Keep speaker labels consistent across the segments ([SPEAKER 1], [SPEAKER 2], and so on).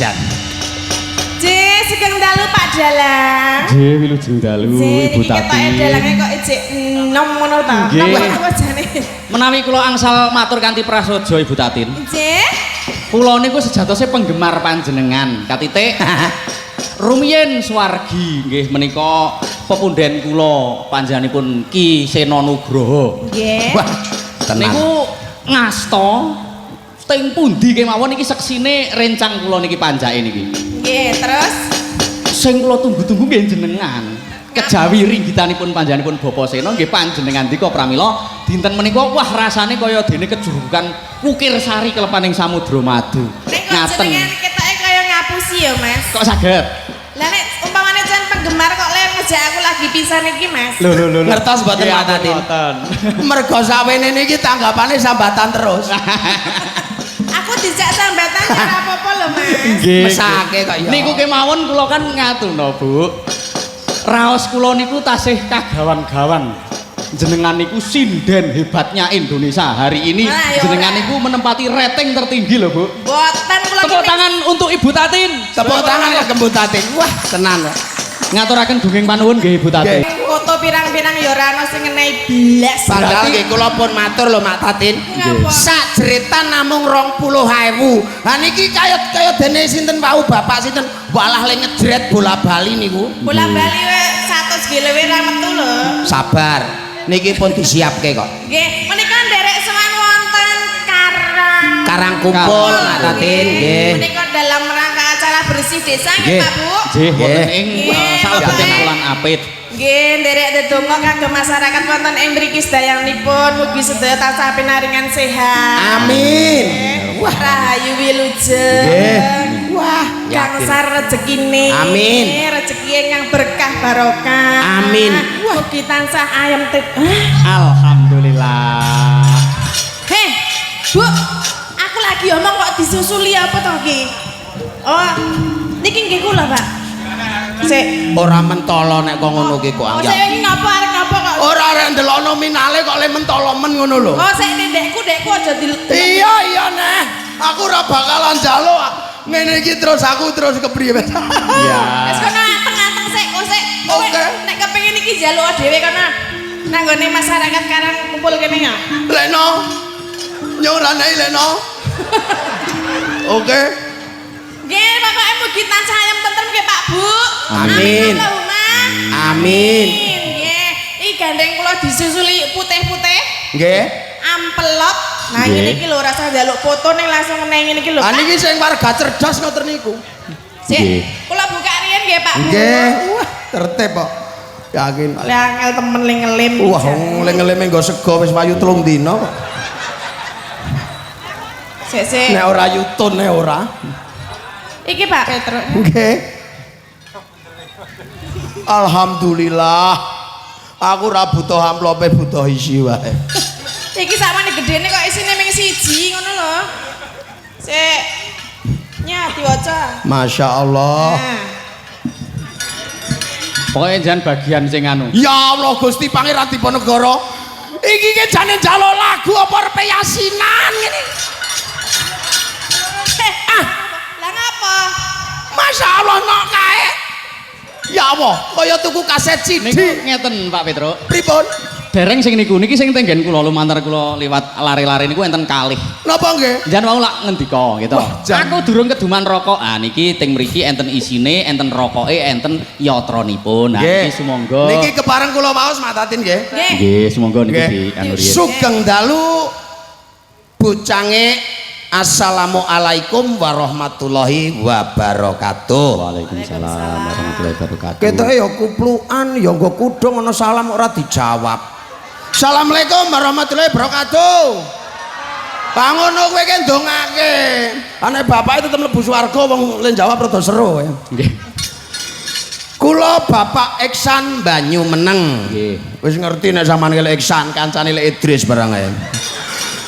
[SPEAKER 1] jan.
[SPEAKER 2] J, sugeng dalu, Pak Dalang.
[SPEAKER 3] Nggih, wilujeng dalu,
[SPEAKER 2] J,
[SPEAKER 3] Ibu
[SPEAKER 2] niki ketoke
[SPEAKER 3] Tati.
[SPEAKER 2] Dalange kok ijik enom ngono ta?
[SPEAKER 3] Nggih.
[SPEAKER 2] Napa tuwa jane?
[SPEAKER 3] Menawi kula angsal matur kanthi prasaja, Ibu Tatin.
[SPEAKER 2] J.
[SPEAKER 3] Kula niku sejatose penggemar panjenengan. Katitik rumiyin swargi nggih menika pepunden kula panjenenganipun Ki Seno Nugroho.
[SPEAKER 2] Nggih.
[SPEAKER 1] Wah, tenan.
[SPEAKER 3] Niku ngasta teng pundi kemawon iki seksine rencang kula niki panjake niki.
[SPEAKER 2] Nggih, terus?
[SPEAKER 3] Sing kula tunggu-tunggu nggih jenengan. Kejawi ringgitanipun panjenenganipun Bapak Seno nggih panjenengan dika pramila dinten menika wah rasane kaya dene kejurukan ukir sari kelepaning samudra madu.
[SPEAKER 2] Nek kok jenengan ketoke kaya ngapusi ya, Mas.
[SPEAKER 3] Kok saged?
[SPEAKER 2] Lah nek umpamane jan penggemar kok le ngejak aku lagi pisan iki, Mas.
[SPEAKER 3] Lho lho lho.
[SPEAKER 1] Ngertos mboten, Pak Tatin? Mergo sawene niki tanggapane sambatan terus.
[SPEAKER 2] Aku dijak sambatan ya ora apa-apa lho, Mas.
[SPEAKER 3] Nggih.
[SPEAKER 1] Mesake kok ya.
[SPEAKER 3] Niku kemawon kula kan ngatuna, Bu. Raos kula niku tasih kagawan-gawan. Jenengan niku sinden hebatnya Indonesia hari ini.
[SPEAKER 2] Ah, ya
[SPEAKER 3] Jenengan
[SPEAKER 2] ora.
[SPEAKER 3] Niku menempati rating tertinggi lho, Bu.
[SPEAKER 2] Mboten, kula
[SPEAKER 3] Tepuk
[SPEAKER 2] iki
[SPEAKER 3] tangan untuk Ibu Tatin.
[SPEAKER 1] Tepuk tangan kagem Bu Tatin. Wah, tenan.
[SPEAKER 3] Ngaturaken gunging panuwun nggih, Ibu Tatin.
[SPEAKER 2] Foto pirang-pirang ya ora ono sing ngenehi blas.
[SPEAKER 1] Padahal nggih kula pun matur lho, Mak Tatin.
[SPEAKER 2] Ngapa?
[SPEAKER 1] Sak jeritan namung 20.000. Ha niki kaya kaya dene sinten wau, bapak sinten walah le ngejret bola bali niku.
[SPEAKER 2] Bola bali we 100 gelewe ra metu lho.
[SPEAKER 1] Sabar. Niki pun disiapke kok.
[SPEAKER 2] Nggih, menika nderek sowan wonten Karang
[SPEAKER 1] Karang Kumpul, Mak Tatin, nggih.
[SPEAKER 2] Menika dalam rangka acara bersih desa nggih,
[SPEAKER 1] Nggih.
[SPEAKER 2] Pak, Bu.
[SPEAKER 3] Nggih, wonten ing
[SPEAKER 2] Nggih,
[SPEAKER 3] salebeting
[SPEAKER 2] pokoke.
[SPEAKER 3] wulan Apit.
[SPEAKER 2] Nggih, nderek ndedonga kagem masyarakat wonten ing mriki sedayanipun mugi sedaya tansah pinaringan sehat.
[SPEAKER 1] Amin.
[SPEAKER 2] Wah, rahayu wilujeng.
[SPEAKER 1] Nggih. Wah,
[SPEAKER 2] Gangsar rezekine.
[SPEAKER 1] Amin.
[SPEAKER 2] Rezeki ingkang berkah barokah.
[SPEAKER 1] Amin.
[SPEAKER 2] Wah, mugi tansah ayem.
[SPEAKER 3] Alhamdulillah.
[SPEAKER 2] Heh, Bu, aku lagi omong kok disusuli apa to ki? Oh, niki nggih kula, Pak. Sik.
[SPEAKER 1] Ora mentolo nek kok ngono ki kok
[SPEAKER 2] Oh,
[SPEAKER 1] anggap.
[SPEAKER 2] sik, iki ngapa, arep ngapa kok?
[SPEAKER 1] Ora arek ndelok nominale kok le mentolo men ngono lho.
[SPEAKER 2] Oh, sik, ndekku, ndekku aja di
[SPEAKER 1] Iya iya neh. Aku ora bakalan njaluk. Ngene iki terus aku terus kepriye?
[SPEAKER 3] Iya.
[SPEAKER 2] Wis kono anteng-anteng sik, oh sik. Kowe
[SPEAKER 1] Oke.
[SPEAKER 2] nek kepengin iki njaluk dhewe kono. Nang nggone masyarakat Karang Kumpul kene ya.
[SPEAKER 1] Leno. Nyong ranai Leno. Oke.
[SPEAKER 2] Nggih, pokoke mugi tansah ayem tentrem nggih, Pak, Bu.
[SPEAKER 1] Amin.
[SPEAKER 2] Allahumma.
[SPEAKER 1] Amin.
[SPEAKER 2] Nggih. Iki gandeng kula disusuli putih-putih.
[SPEAKER 1] Nggih.
[SPEAKER 2] Amplop. Nah, ngene iki lho rasa njaluk foto ning langsung neng ngene iki lho.
[SPEAKER 1] Ah
[SPEAKER 2] Pak.
[SPEAKER 1] niki sing warga cerdas ngoten niku.
[SPEAKER 2] Sik,
[SPEAKER 3] Nggih.
[SPEAKER 2] kula buka riyen nggih, Pak, Bu.
[SPEAKER 1] Nggih. Wah, tertib kok. Yakin.
[SPEAKER 2] Le angel temen le ngelim.
[SPEAKER 1] Wah, wong ngelime nggo sego wis payu 3 dina kok.
[SPEAKER 2] Sik sik.
[SPEAKER 1] Nek ora yutun nek ora.
[SPEAKER 2] Iki Pak Petro.
[SPEAKER 1] Nggih. Alhamdulillah. Aku ora butuh amplope, butuh isi wae.
[SPEAKER 2] Iki sakmene gedene kok isine ming siji ngono lho. Sik. Nya diwaca.
[SPEAKER 1] Masya Allah.
[SPEAKER 2] Nah.
[SPEAKER 3] Pokoknya jangan bagian sing anu.
[SPEAKER 1] Ya Allah Gusti Pangeran Diponegoro. Iki ki jane njaluk lagu apa arepe yasinan ngene.
[SPEAKER 2] Eh, ah, lah ngapa?
[SPEAKER 1] Masya Allah nok kae. Ya Allah, kaya tuku kaset CD.
[SPEAKER 3] Niku ngeten, Pak Petro.
[SPEAKER 1] Pripun?
[SPEAKER 3] Dereng sing niku niki sing tenggen kula lumantar kula liwat lare-lare niku enten kalih.
[SPEAKER 1] Napa nggih?
[SPEAKER 3] Jan wau lak ngendika gitu.
[SPEAKER 1] Wah, jan.
[SPEAKER 3] Aku durung keduman rokok. Ah niki teng mriki enten isine, enten rokoke, enten yatranipun. Nah niki sumangga.
[SPEAKER 1] Niki kepareng kula waos, Mak Tatin, nggih.
[SPEAKER 2] Nggih.
[SPEAKER 3] Nggih, sumangga niki
[SPEAKER 1] Nggih.
[SPEAKER 3] di anu riyen.
[SPEAKER 1] Sugeng dalu bucange. Assalamualaikum warahmatullahi wabarakatuh.
[SPEAKER 3] Waalaikumsalam warahmatullahi wabarakatuh.
[SPEAKER 1] Ketoke ya kuplukan, ya nggo kudung ana salam ora dijawab. Assalamualaikum warahmatullahi wabarakatuh. Bangono kowe ki ndongake. Ane bapake tetep mlebu swarga wong le jawab rada seru kowe.
[SPEAKER 3] Nggih.
[SPEAKER 1] Kula Bapak Iksan Banyu Meneng.
[SPEAKER 3] Nggih.
[SPEAKER 1] Wis ngerti nek sampean kele Iksan kancane le Idris barang ae.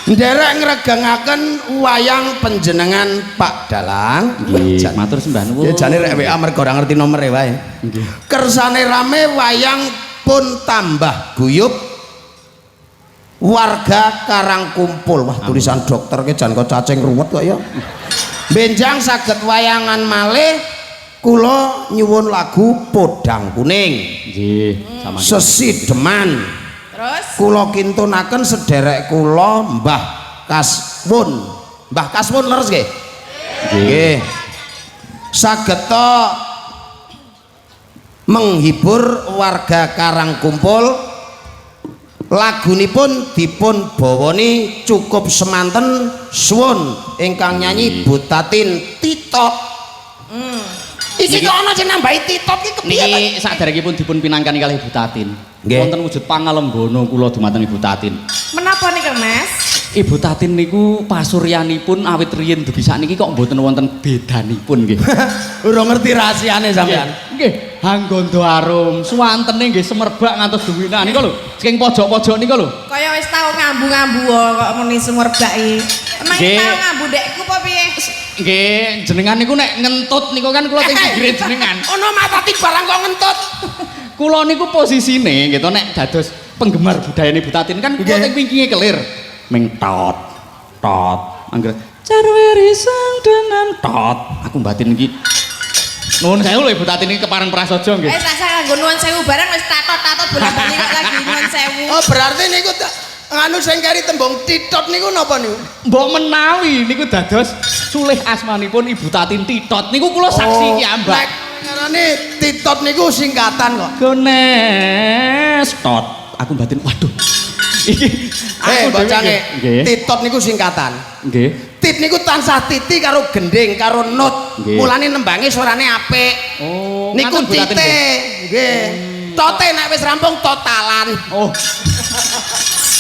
[SPEAKER 1] Nderek ngregengaken wayang panjenengan Pak Dalang.
[SPEAKER 3] Nggih, matur sembah nuwun.
[SPEAKER 1] Ya jane rek WA mergo ora ngerti nomere wae.
[SPEAKER 3] Nggih.
[SPEAKER 1] Kersane rame wayang pun tambah guyub warga Karangkumpul. Wah, tulisan dokter ki jan kok cacing ruwet kok ya. Benjang saged wayangan malih kula nyuwun lagu Podang Kuning.
[SPEAKER 3] Nggih, sama.
[SPEAKER 1] Sesideman.
[SPEAKER 2] Terus
[SPEAKER 1] Kula kintunaken sederek kula Mbah Kaswun. Mbah Kaswun leres nggih? Nggih. Sageta menghibur warga Karangkumpul, lagunipun dipun bawani cukup semanten, suwun ingkang nyanyi Bu Tatin Titot. Iki kok ana sing nambahi Titot iki kepiye to?
[SPEAKER 3] Niki saderengipun dipun pinangkani kalih Ibu Tatin.
[SPEAKER 1] Nggih.
[SPEAKER 3] Wonten wujud pangalenggana kula dumateng Ibu Tatin.
[SPEAKER 2] Menapa niku, Mas?
[SPEAKER 3] Ibu Tatin niku pasuryanipun awit riyin dugi sakniki kok mboten wonten bedanipun nggih.
[SPEAKER 1] Urung ngerti rahasiane sampean.
[SPEAKER 3] Nggih, hanggondo arum, suwantene nggih semerbak ngantos duwina nika lho. Saking pojok-pojok nika lho.
[SPEAKER 2] Kaya wis tau ngambu-ngambu kok muni semerbak iki. Emang tau ngambu dekku apa piye?
[SPEAKER 3] Nggih, jenengan niku nek ngentut niku kan kula teng pinggire jenengan.
[SPEAKER 1] Ono Mak Tatin barang kok ngentut.
[SPEAKER 3] Kula niku posisine gitu nek dados penggemar budayane Ibu Tatin kan kula teng wingkinge kelir. Ming tot tot angger carwe risang dengan tot. Aku batin iki. Nuwun sewu lho Ibu Tatin iki kepareng prasaja nggih.
[SPEAKER 2] Wis rasa kanggo nuwun sewu barang wis tatot-tatot bola-bali kok lagi nuwun sewu.
[SPEAKER 1] Oh, berarti niku nganu sing kari tembung titot niku napa niku?
[SPEAKER 3] Mbok menawi niku dados sulih asmanipun Ibu Tatin Titot niku kula saksi ki ambak.
[SPEAKER 1] Nek ngarane titot niku singkatan kok.
[SPEAKER 3] Gones tot. Aku batin waduh. Iki
[SPEAKER 1] Eh,
[SPEAKER 3] aku dhewe
[SPEAKER 1] bocane,
[SPEAKER 3] nggih.
[SPEAKER 1] titot niku singkatan.
[SPEAKER 3] Nggih.
[SPEAKER 1] Tit niku tansah titi karo gending karo not.
[SPEAKER 3] Nggih.
[SPEAKER 1] Mulane nembange suarane apik.
[SPEAKER 3] Oh,
[SPEAKER 1] Niku
[SPEAKER 3] ngaten Bu Tatin,
[SPEAKER 1] tite.
[SPEAKER 3] nggih.
[SPEAKER 1] Nggih. Tote nek wis rampung totalan.
[SPEAKER 3] Oh,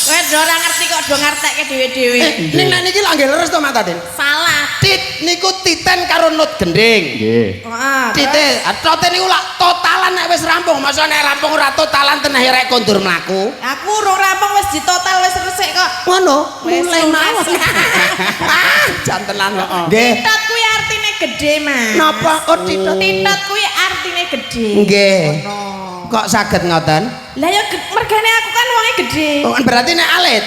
[SPEAKER 2] Kowe do ora ngerti kok do ngartekke dhewe-dhewe.
[SPEAKER 1] Eh, ning nek niki lak nggih leres to Mak Tatin?
[SPEAKER 2] Salah.
[SPEAKER 1] Tit niku titen karo not gending.
[SPEAKER 3] Nggih.
[SPEAKER 2] Heeh.
[SPEAKER 1] Tite, tote niku lak totalan nek wis rampung. Masa nek rampung ora totalan teneh rek kondur mlaku.
[SPEAKER 2] Aku urung rampung wis ditotal wis resik kok.
[SPEAKER 1] Ngono,
[SPEAKER 2] Wis
[SPEAKER 1] mulai
[SPEAKER 2] lunas.
[SPEAKER 1] mawon. Ah, jantenan kok. Nggih.
[SPEAKER 2] Titot kuwi artine gedhe, Mas.
[SPEAKER 1] Napa? Oh, titot.
[SPEAKER 2] Titot kuwi artine gedhe.
[SPEAKER 1] Nggih.
[SPEAKER 2] Ngono.
[SPEAKER 1] Kok saged ngoten?
[SPEAKER 2] Lah ya mergane aku kan wonge gedhe.
[SPEAKER 1] Oh, berarti nek alit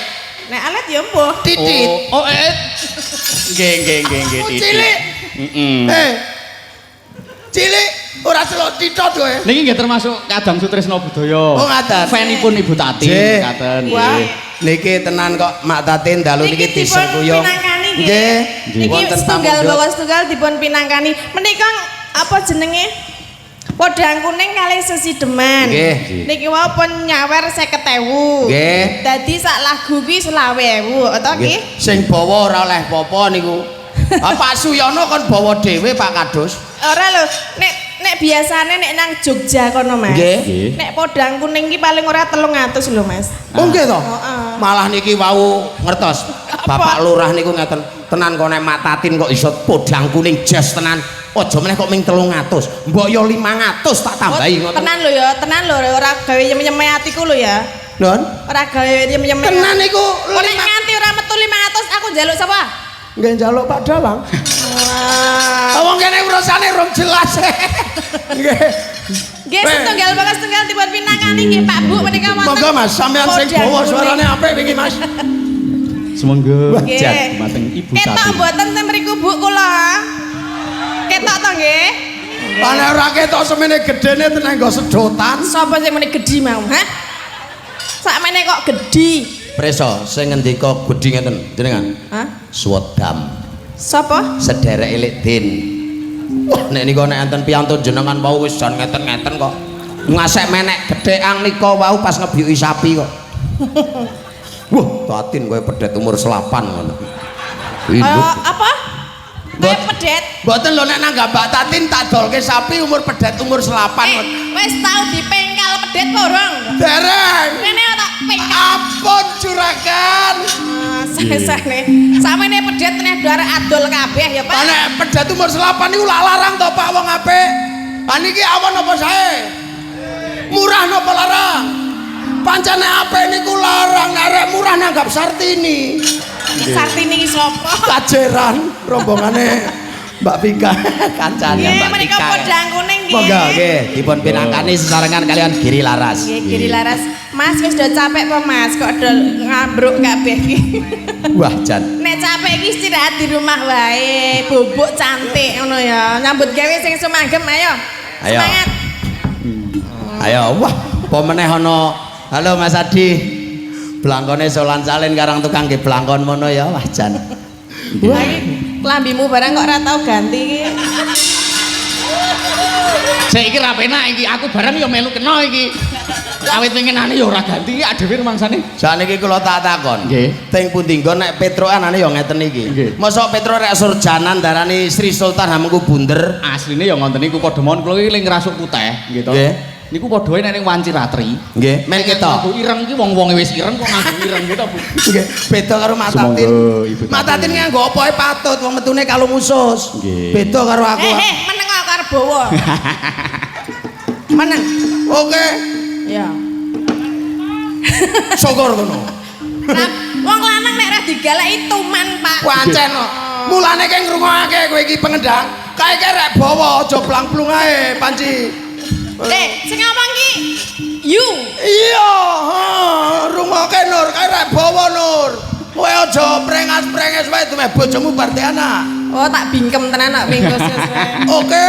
[SPEAKER 2] Nek alit ya mbuh.
[SPEAKER 1] titit.
[SPEAKER 3] Oh, oh eh. Nggih, nggih, nggih, nggih,
[SPEAKER 1] Oh,
[SPEAKER 3] titit.
[SPEAKER 1] cilik.
[SPEAKER 3] Heeh.
[SPEAKER 1] Eh. Cilik ora selok titot kowe.
[SPEAKER 3] Niki nggih termasuk Kadang Sutrisno Budaya.
[SPEAKER 1] Oh, ngaten.
[SPEAKER 3] Fanipun Ibu Tatin
[SPEAKER 1] Nggih.
[SPEAKER 3] ngaten.
[SPEAKER 1] Wah,
[SPEAKER 3] Nggih.
[SPEAKER 1] niki tenan kok Mak Tatin dalu niki
[SPEAKER 2] dipun
[SPEAKER 1] disengkuyung.
[SPEAKER 2] pinangkani nggih.
[SPEAKER 1] Nggih.
[SPEAKER 2] Niki
[SPEAKER 1] Wonten
[SPEAKER 2] setunggal
[SPEAKER 1] pamundhut.
[SPEAKER 2] bawa setunggal dipun pinangkani. Menika apa jenenge? Podang kuning kalih sesideman.
[SPEAKER 1] Nggih.
[SPEAKER 2] Niki wau pun nyawer 50.000.
[SPEAKER 1] Nggih.
[SPEAKER 2] Dadi sak lagu kuwi 25.000, to nggih?
[SPEAKER 1] Sing bawa ora oleh apa-apa niku. Ah, Pak Suyono kon bawa dhewe Pak Kadus.
[SPEAKER 2] Ora lho, nek nek biasane nek nang Jogja kono Mas.
[SPEAKER 1] Nggih.
[SPEAKER 3] Nggih.
[SPEAKER 2] Nek podang kuning ki paling ora 300 lho Mas.
[SPEAKER 1] Oh nggih to.
[SPEAKER 2] Heeh.
[SPEAKER 1] Malah niki wau ngertos. Bapak lurah niku ngeten, tenan kok nek Mak Tatin kok iso podang kuning jas tenan. Aja meneh kok ming 300. Mbok yo 500 tak tambahi
[SPEAKER 2] Oh,
[SPEAKER 1] ngoten.
[SPEAKER 2] Tenan lho ya, tenan lho ora gawe yem-yeme atiku lho ya.
[SPEAKER 1] Non?
[SPEAKER 2] Ora gawe yem-yeme.
[SPEAKER 1] Tenan niku
[SPEAKER 2] Kok nek nganti ora metu 500 aku njaluk sapa?
[SPEAKER 1] Nggih njaluk Pak Dalang.
[SPEAKER 2] Wah.
[SPEAKER 1] Wong kene urusane rong jelas. Nggih.
[SPEAKER 2] Nggih setunggal bakas setunggal dipun pinangkani nggih Pak Bu menika wonten.
[SPEAKER 1] Monggo Mas, sampean sing
[SPEAKER 2] podang
[SPEAKER 1] bawa
[SPEAKER 2] kuning.
[SPEAKER 1] suarane apik wingi Mas.
[SPEAKER 3] Semoga
[SPEAKER 2] Nggih.
[SPEAKER 3] dumateng Ibu
[SPEAKER 2] Ketok
[SPEAKER 3] Tatin.
[SPEAKER 2] mboten ten mriku Bu kula. Ketok to nggih?
[SPEAKER 1] Lah nek ora ketok semene gedene tenang nggo sedotan.
[SPEAKER 2] Sapa sing muni gedhi mau, hah? Sakmene kok gedhi?
[SPEAKER 1] Preso sing ngendika gedhi ngeten jenengan.
[SPEAKER 2] Hah?
[SPEAKER 1] Swedam.
[SPEAKER 2] Sapa?
[SPEAKER 1] Sederek elik din. Wah, nek nika nek enten piyantun jenengan wau wis jan ngeten-ngeten kok. Ngasek menek gedheang nika wau pas ngebyuki sapi kok. Wah, Tatin kowe pedet umur selapan ngono.
[SPEAKER 2] Kaya apa? Kaya pedet.
[SPEAKER 1] Mboten lho nek nanggap Mbak Tatin tak dolke sapi umur pedet umur selapan.
[SPEAKER 2] Eh, wis tau dipengkal pedet apa urung?
[SPEAKER 1] Dereng.
[SPEAKER 2] Rene tak pengkal.
[SPEAKER 1] Ampun juragan.
[SPEAKER 2] Sesane. Samene pedet nek do arek adol kabeh ya, Pak.
[SPEAKER 1] Lah nek pedet umur selapan niku lak larang to Pak wong apik. Ha niki awon napa sae? Murah napa larang? Pancene apik niku larang, nek arek murah nanggap Sartini.
[SPEAKER 2] Sartini iki sapa?
[SPEAKER 1] Kajeran rombongane Mbak Pika kancane
[SPEAKER 2] Nggih,
[SPEAKER 1] Mbak
[SPEAKER 2] menika
[SPEAKER 1] Pika.
[SPEAKER 2] podang kuning nggih.
[SPEAKER 1] Monggo nggih dipun pinangkani sesarengan kalian Giri Laras.
[SPEAKER 2] Nggih, Giri Laras. Mas wis do capek apa Mas? Kok do ngambruk kabeh iki.
[SPEAKER 1] Wah jan.
[SPEAKER 2] Nek Sing apik iki istirahat di rumah wae, bobok cantik ngono ya. Nyambut gawe sing sumanggem ayo.
[SPEAKER 1] Ayo.
[SPEAKER 2] Semangat.
[SPEAKER 1] Ayo, wah, apa meneh ana. Halo Mas Adi. Blangkone solan salin karang tukang nggih blangkon mono ya, wah jan.
[SPEAKER 2] Wah, iki klambimu barang kok ora tau ganti iki.
[SPEAKER 3] Sik iki ra penak iki, aku barang ya melu kena iki. Awit winginane ya ora ganti iki adewe rumangsane.
[SPEAKER 1] Saniki kula tak takon.
[SPEAKER 3] Nggih.
[SPEAKER 1] Teng pundi nggon nek Petro anane ya ngeten iki.
[SPEAKER 3] Nggih.
[SPEAKER 1] Mosok Petro rek surjanan darani Sri Sultan Hamengku Bunder.
[SPEAKER 3] Asline ya ngonten niku padha mawon kula iki ling ngrasuk putih nggih to.
[SPEAKER 1] Nggih.
[SPEAKER 3] Niku padha wae nek ning Wanci Ratri.
[SPEAKER 1] Nggih, men ketok.
[SPEAKER 3] Nganggo ireng iki wong-wonge wis ireng kok nganggo ireng gitu, Bu.
[SPEAKER 1] Nggih, beda karo Mak Tatin.
[SPEAKER 3] Sumangga, Ibu Tatin.
[SPEAKER 1] Mak Tatin nganggo apa ae patut wong metune kalung usus.
[SPEAKER 3] Nggih.
[SPEAKER 1] Beda karo aku.
[SPEAKER 2] Eh, meneng kok arep bawa. Meneng.
[SPEAKER 1] Oke,
[SPEAKER 2] Ya.
[SPEAKER 1] syukur kono.
[SPEAKER 2] Lah, wong lanang nek ora digaleki tuman, Pak.
[SPEAKER 1] Pancen kok. Mulane ki ngrungokake kowe iki pengendang. Kae ki rek bawa aja blang-blung ae panci.
[SPEAKER 2] Eh, sing ngomong ki you.
[SPEAKER 1] Iya, ha, rungokke Nur, kae rek bawa Nur. Kowe aja prengas-prenges wae dumeh bojomu bar anak.
[SPEAKER 2] Oh, tak bingkem tenan kok minggu sesuk.
[SPEAKER 1] Oke.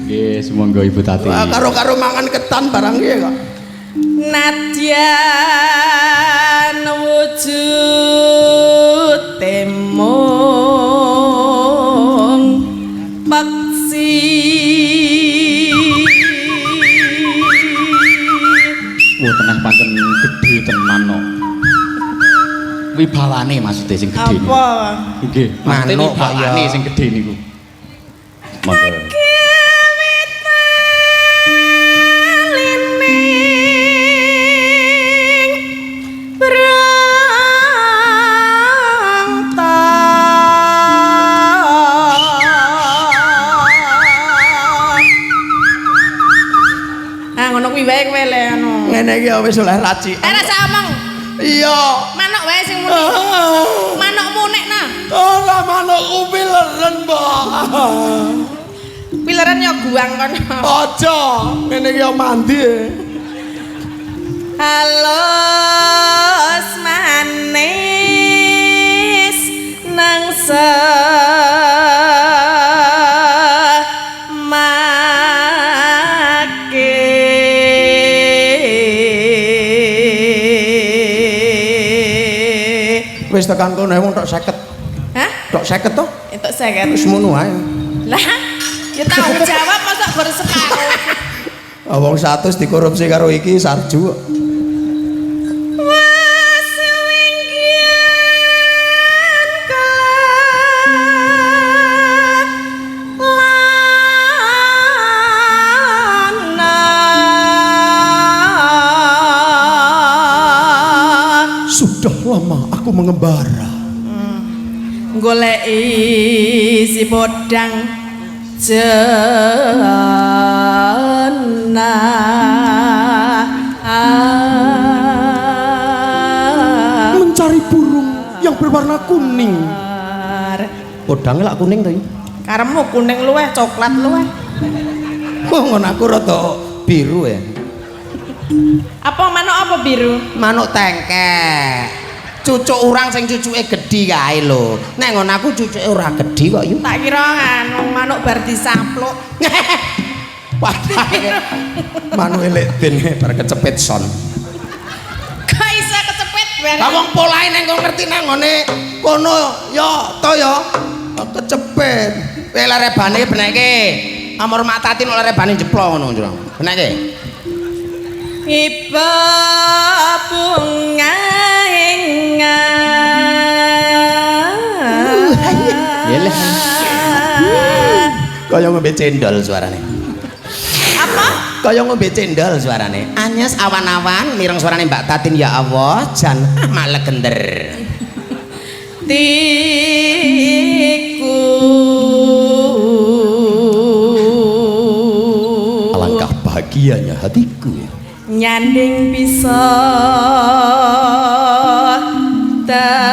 [SPEAKER 3] Nggih, sumangga Ibu Tati.
[SPEAKER 1] Wah, karo-karo mangan ketan barang iki kok.
[SPEAKER 2] Nadyan wujud temung peksi.
[SPEAKER 3] Wah, tenang pancen gedhe tenan kok. Wibawane maksude sing gedhe niku.
[SPEAKER 2] Apa?
[SPEAKER 3] Nggih, maksude
[SPEAKER 1] Manuk kok ya.
[SPEAKER 3] wibawane sing gedhe niku. Monggo.
[SPEAKER 2] Kewitalining brangta. Ah, ngono kuwi wae kowe le anu.
[SPEAKER 1] Ngene iki ya wis oleh racikan.
[SPEAKER 2] Eh, rasa omong.
[SPEAKER 1] Iya.
[SPEAKER 2] Manuk wae sing muni. Manukmu nek nah.
[SPEAKER 1] Ora manukku pileren, Mbok.
[SPEAKER 2] Pileren yo guang kono.
[SPEAKER 1] Aja, ngene iki ya mandi.
[SPEAKER 2] Halus manis nang semake.
[SPEAKER 1] Wis tekan kono wong tok 50.
[SPEAKER 2] Hah?
[SPEAKER 1] Tok 50 to?
[SPEAKER 2] Entuk 50.
[SPEAKER 1] Wis ngono ae.
[SPEAKER 2] Lah, ya tanggung jawab masa baru separuh.
[SPEAKER 1] Ah, wong 100 dikorupsi karo iki sarju kok.
[SPEAKER 2] Was wingkian kelana.
[SPEAKER 1] Sudah lama aku mengembara.
[SPEAKER 2] Goleki si podang jena.
[SPEAKER 1] Mencari burung yang berwarna kuning. Podangnya lak kuning to iki.
[SPEAKER 2] Karepmu kuning luweh, coklat luweh.
[SPEAKER 1] Wah, ngono aku rada biru ya.
[SPEAKER 2] Apa manuk apa biru?
[SPEAKER 1] Manuk tengkek. Cucuk urang sing cucuke gedhi kae lho. Nek ngono aku cucuke ora gedhi kok yu.
[SPEAKER 2] Tak kira anu manuk bar disapluk.
[SPEAKER 1] Padahal manuke lek den bar kecepit son.
[SPEAKER 2] Kok iso kecepit bareng?
[SPEAKER 1] Lah wong polahe neng kok ngerti nang ngone kono ya to ya kecepit. Kowe lere bane beneke. Amor Mak Tatin oleh rebane jeplok ngono jurang. Beneke.
[SPEAKER 2] Iba bunga
[SPEAKER 1] Yalah. Kaya ngombe cendol suarane.
[SPEAKER 2] Apa?
[SPEAKER 1] Kaya ngombe cendol suarane. Anyes awan-awan mireng suarane Mbak Tatin ya Allah jan malegender.
[SPEAKER 2] Tiku.
[SPEAKER 1] Alangkah bahagianya hatiku.
[SPEAKER 2] Nyanding bisa dadi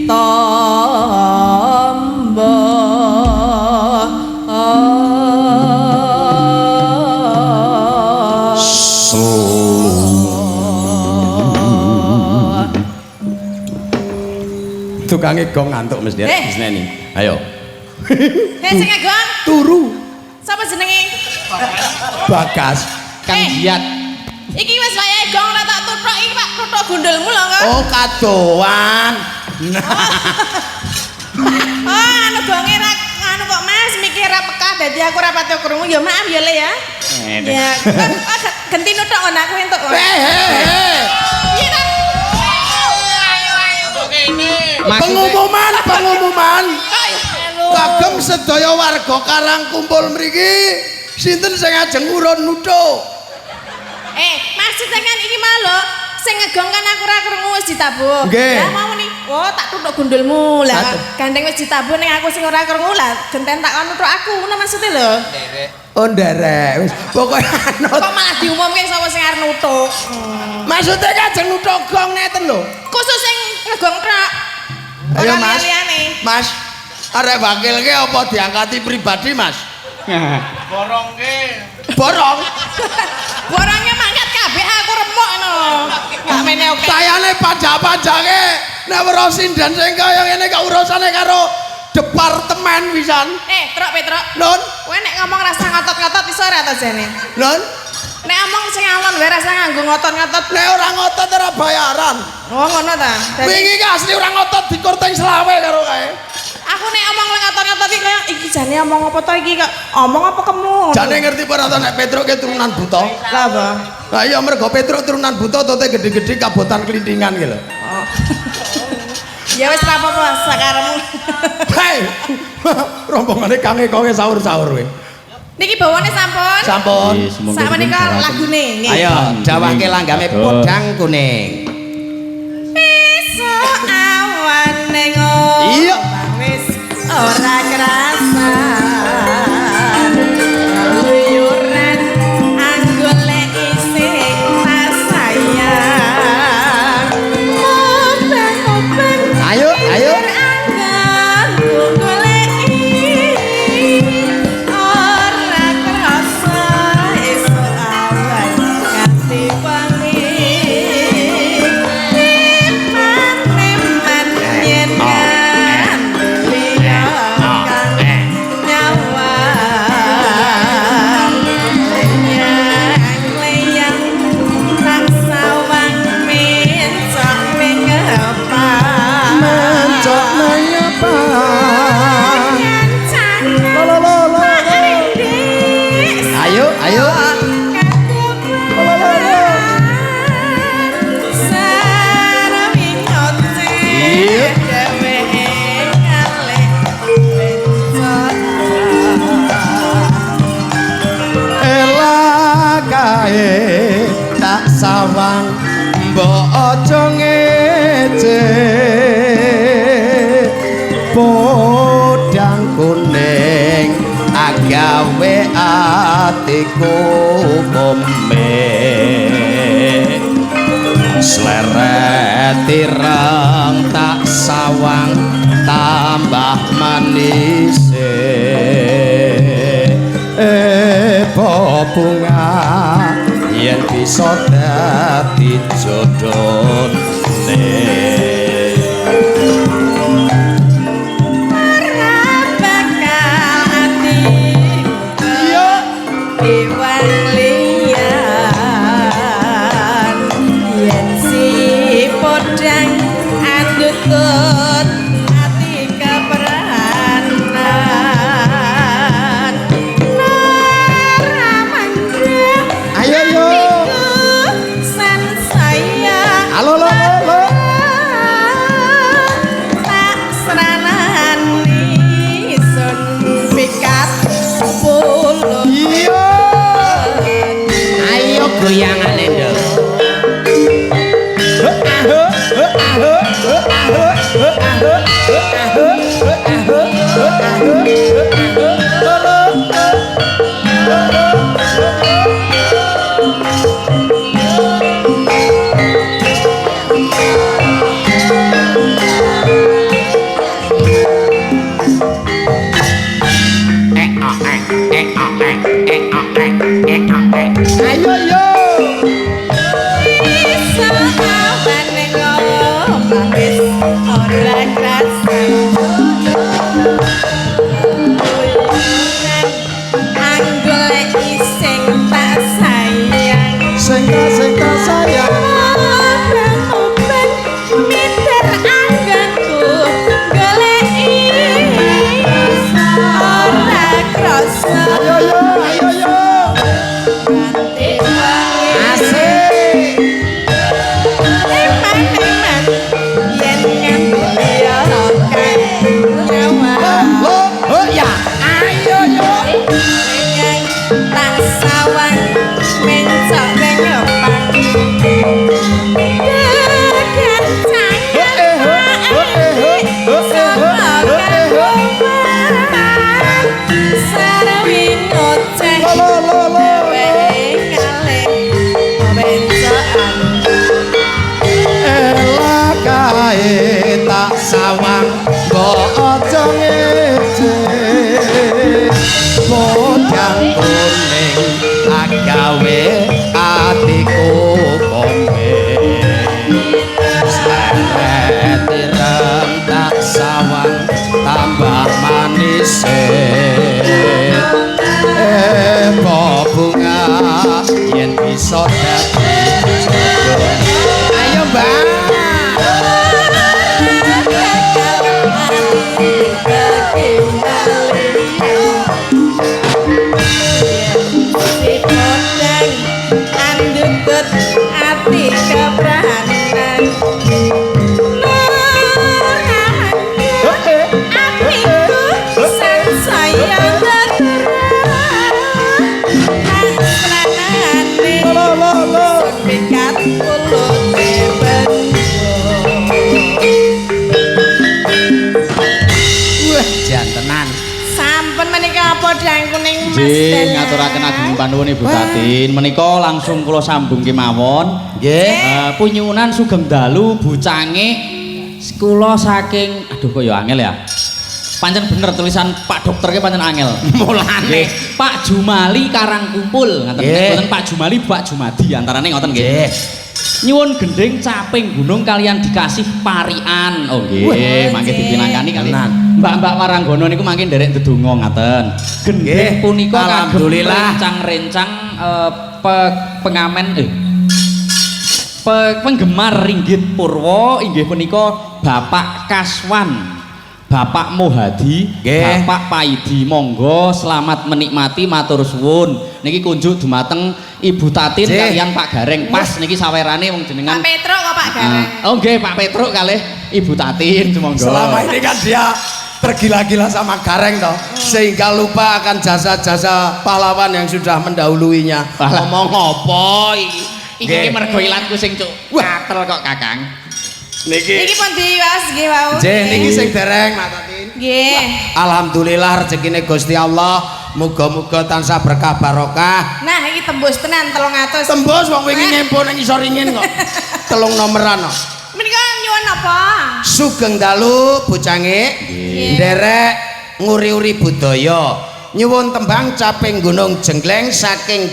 [SPEAKER 2] tombo.
[SPEAKER 1] Tukange gong ngantuk mesti disneni. Ayo.
[SPEAKER 2] Hei sing ngegong.
[SPEAKER 1] Turu.
[SPEAKER 2] Sapa jenenge?
[SPEAKER 1] Bagas.
[SPEAKER 3] Kang Jiat.
[SPEAKER 2] Iki wis wayahe gong ora tak tuthuk iki Pak, tuthuk gundulmu lho kok.
[SPEAKER 1] Oh, kadoan.
[SPEAKER 2] Oh, anu gonge ra anu kok Mas, mikir ra peka dadi aku ora pati krungu. Ya maaf ya Le ya. Ya, genti nuthuk ngono aku entuk. Piye ta?
[SPEAKER 1] Pengumuman, pengumuman. Kagem sedaya warga Karang kumpul mriki, sinten sing ajeng urun nuthuk?
[SPEAKER 2] Maksudnya kan iki mau lho, sing ngegong kan aku ora krungu wis ditabuh. Lah mau nih, oh tak tuthuk gundulmu. Lah gandeng wis ditabuh ning aku sing ora krungu lah genten tak kon nuthuk aku ngono maksudnya lho.
[SPEAKER 1] Oh nderek, wis pokoke anut.
[SPEAKER 2] Kok malah diumumke sapa sing arep nuthuk?
[SPEAKER 1] Maksudnya kajeng nuthuk gong ngeten lho.
[SPEAKER 2] Khusus sing ngegong tok.
[SPEAKER 1] Ayo Mas. Mas, arek wakilke apa diangkati pribadi, Mas?
[SPEAKER 4] Borongke.
[SPEAKER 1] Borong.
[SPEAKER 2] Borongnya mangkat kabeh aku remuk no. Gak mene oke.
[SPEAKER 1] Kayane panjang-panjange nek weruh sinden sing kaya ngene kok urusane karo departemen pisan.
[SPEAKER 2] Truk Petruk.
[SPEAKER 1] Nun,
[SPEAKER 2] kowe nek ngomong rasa ngotot-ngotot iso ora to jane?
[SPEAKER 1] Nun,
[SPEAKER 2] nek ngomong sing alon wae rasa nganggo ngotot-ngotot.
[SPEAKER 1] Nek ora ngotot ora bayaran.
[SPEAKER 2] Oh ngono ta.
[SPEAKER 1] Wingi ki asli ora ngotot dikorteng selawe karo kae.
[SPEAKER 2] Aku nek omong ngotot-ngotot iki kaya iki jane omong apa to iki kok omong apa kemu.
[SPEAKER 1] Jane ngerti apa ora to nek Petruk ki turunan buta?
[SPEAKER 2] Lah apa?
[SPEAKER 1] Lah iya mergo Petruk turunan buta tote gedhe-gedhe kabotan klintingan ki lho.
[SPEAKER 2] Oh. Ya wis ra apa-apa sakaremu.
[SPEAKER 1] Hei. Rombongane Kang Eko sahur-sahur kowe.
[SPEAKER 2] Niki bawane sampun.
[SPEAKER 1] Sampun.
[SPEAKER 2] Sakmenika lagune nggih.
[SPEAKER 1] Ayo dawahke langgame podang kuning.
[SPEAKER 2] Esuk awan ning
[SPEAKER 1] iya
[SPEAKER 2] wis ora kerasa. Keluyuran anggolek isih tak sayang. Obeng-obeng.
[SPEAKER 1] Ayo, ayo.
[SPEAKER 2] Ora kerasa esuk awan nganti wengi. Neman-neman yen ngandeli kang nyawang. Leyang-leyang tak sawang mencok mengepang.
[SPEAKER 1] Mencok mengepang. Lo lo lo lo. Ayo, ayo. Lo lo lo lo. Iya. Ela kae tak sawang mbok aja ngece. Podang kuning agawe atiku komeh. Sleret ireng tak sawang tambah manis. Bunga yen bisa dadi jodhone.
[SPEAKER 2] Ora bakal ati
[SPEAKER 1] iya
[SPEAKER 2] diwang liyan yen si podang andutut ati kepranan.
[SPEAKER 1] Ayo yo. Halo lo lo.
[SPEAKER 2] Tak sranani sun pikat puluh.
[SPEAKER 1] Iya. Ayo goyangane nduk. Ayo yo.
[SPEAKER 2] Iso awan ning omah wis ora
[SPEAKER 3] Nggih, ngaturaken ageng panuwun Ibu Tatin. Menika langsung kula sambung kemawon. Nggih. Punyuwunan sugeng dalu bucange kula saking aduh kok ya angel ya. Pancen bener tulisan Pak Dokter ki pancen angel.
[SPEAKER 1] Mulane
[SPEAKER 3] Pak Jumali Karangkumpul ngaten mboten Pak Jumali Pak Jumadi antarane ngoten nggih. Nyuwun gending caping gunung kalian dikasih parian. Oh nggih, mangke dipinangkani kali. Mbak-mbak Waranggono niku mangke nderek ndedonga ngaten. Gending punika kagem rencang-rencang pengamen penggemar ringgit purwa inggih punika Bapak Kaswan, Bapak Mohadi, Bapak Paidi. Monggo selamat menikmati, matur suwun. Niki kunjuk dumateng Ibu Tatin kalian Pak Gareng. Pas niki sawerane wong jenengan
[SPEAKER 2] Pak Petruk kok Pak Gareng.
[SPEAKER 3] Oh nggih, Pak Petruk kalih Ibu Tatin monggo.
[SPEAKER 1] Selama ini kan dia tergila-gila sama Gareng toh, sehingga lupa akan jasa-jasa pahlawan yang sudah mendahuluinya. Ngomong apa iki?
[SPEAKER 3] Iki mergo ilatku sing cuk katel kok Kakang.
[SPEAKER 1] Niki
[SPEAKER 2] niki pun diwaos nggih wau.
[SPEAKER 1] Nggih niki sing dereng Mak Tatin.
[SPEAKER 2] Nggih.
[SPEAKER 1] Alhamdulillah rezekine Gusti Allah, muga-muga tansah berkah barokah.
[SPEAKER 2] Nah iki tembus tenan 300.
[SPEAKER 1] Tembus wong wingi nempo ning isor ringin kok. Telung nomeran kok.
[SPEAKER 2] Menika nyuwun apa?
[SPEAKER 1] Sugeng dalu bocange nderek nguri-uri budaya. Nyuwun tembang caping gunung jenggleng saking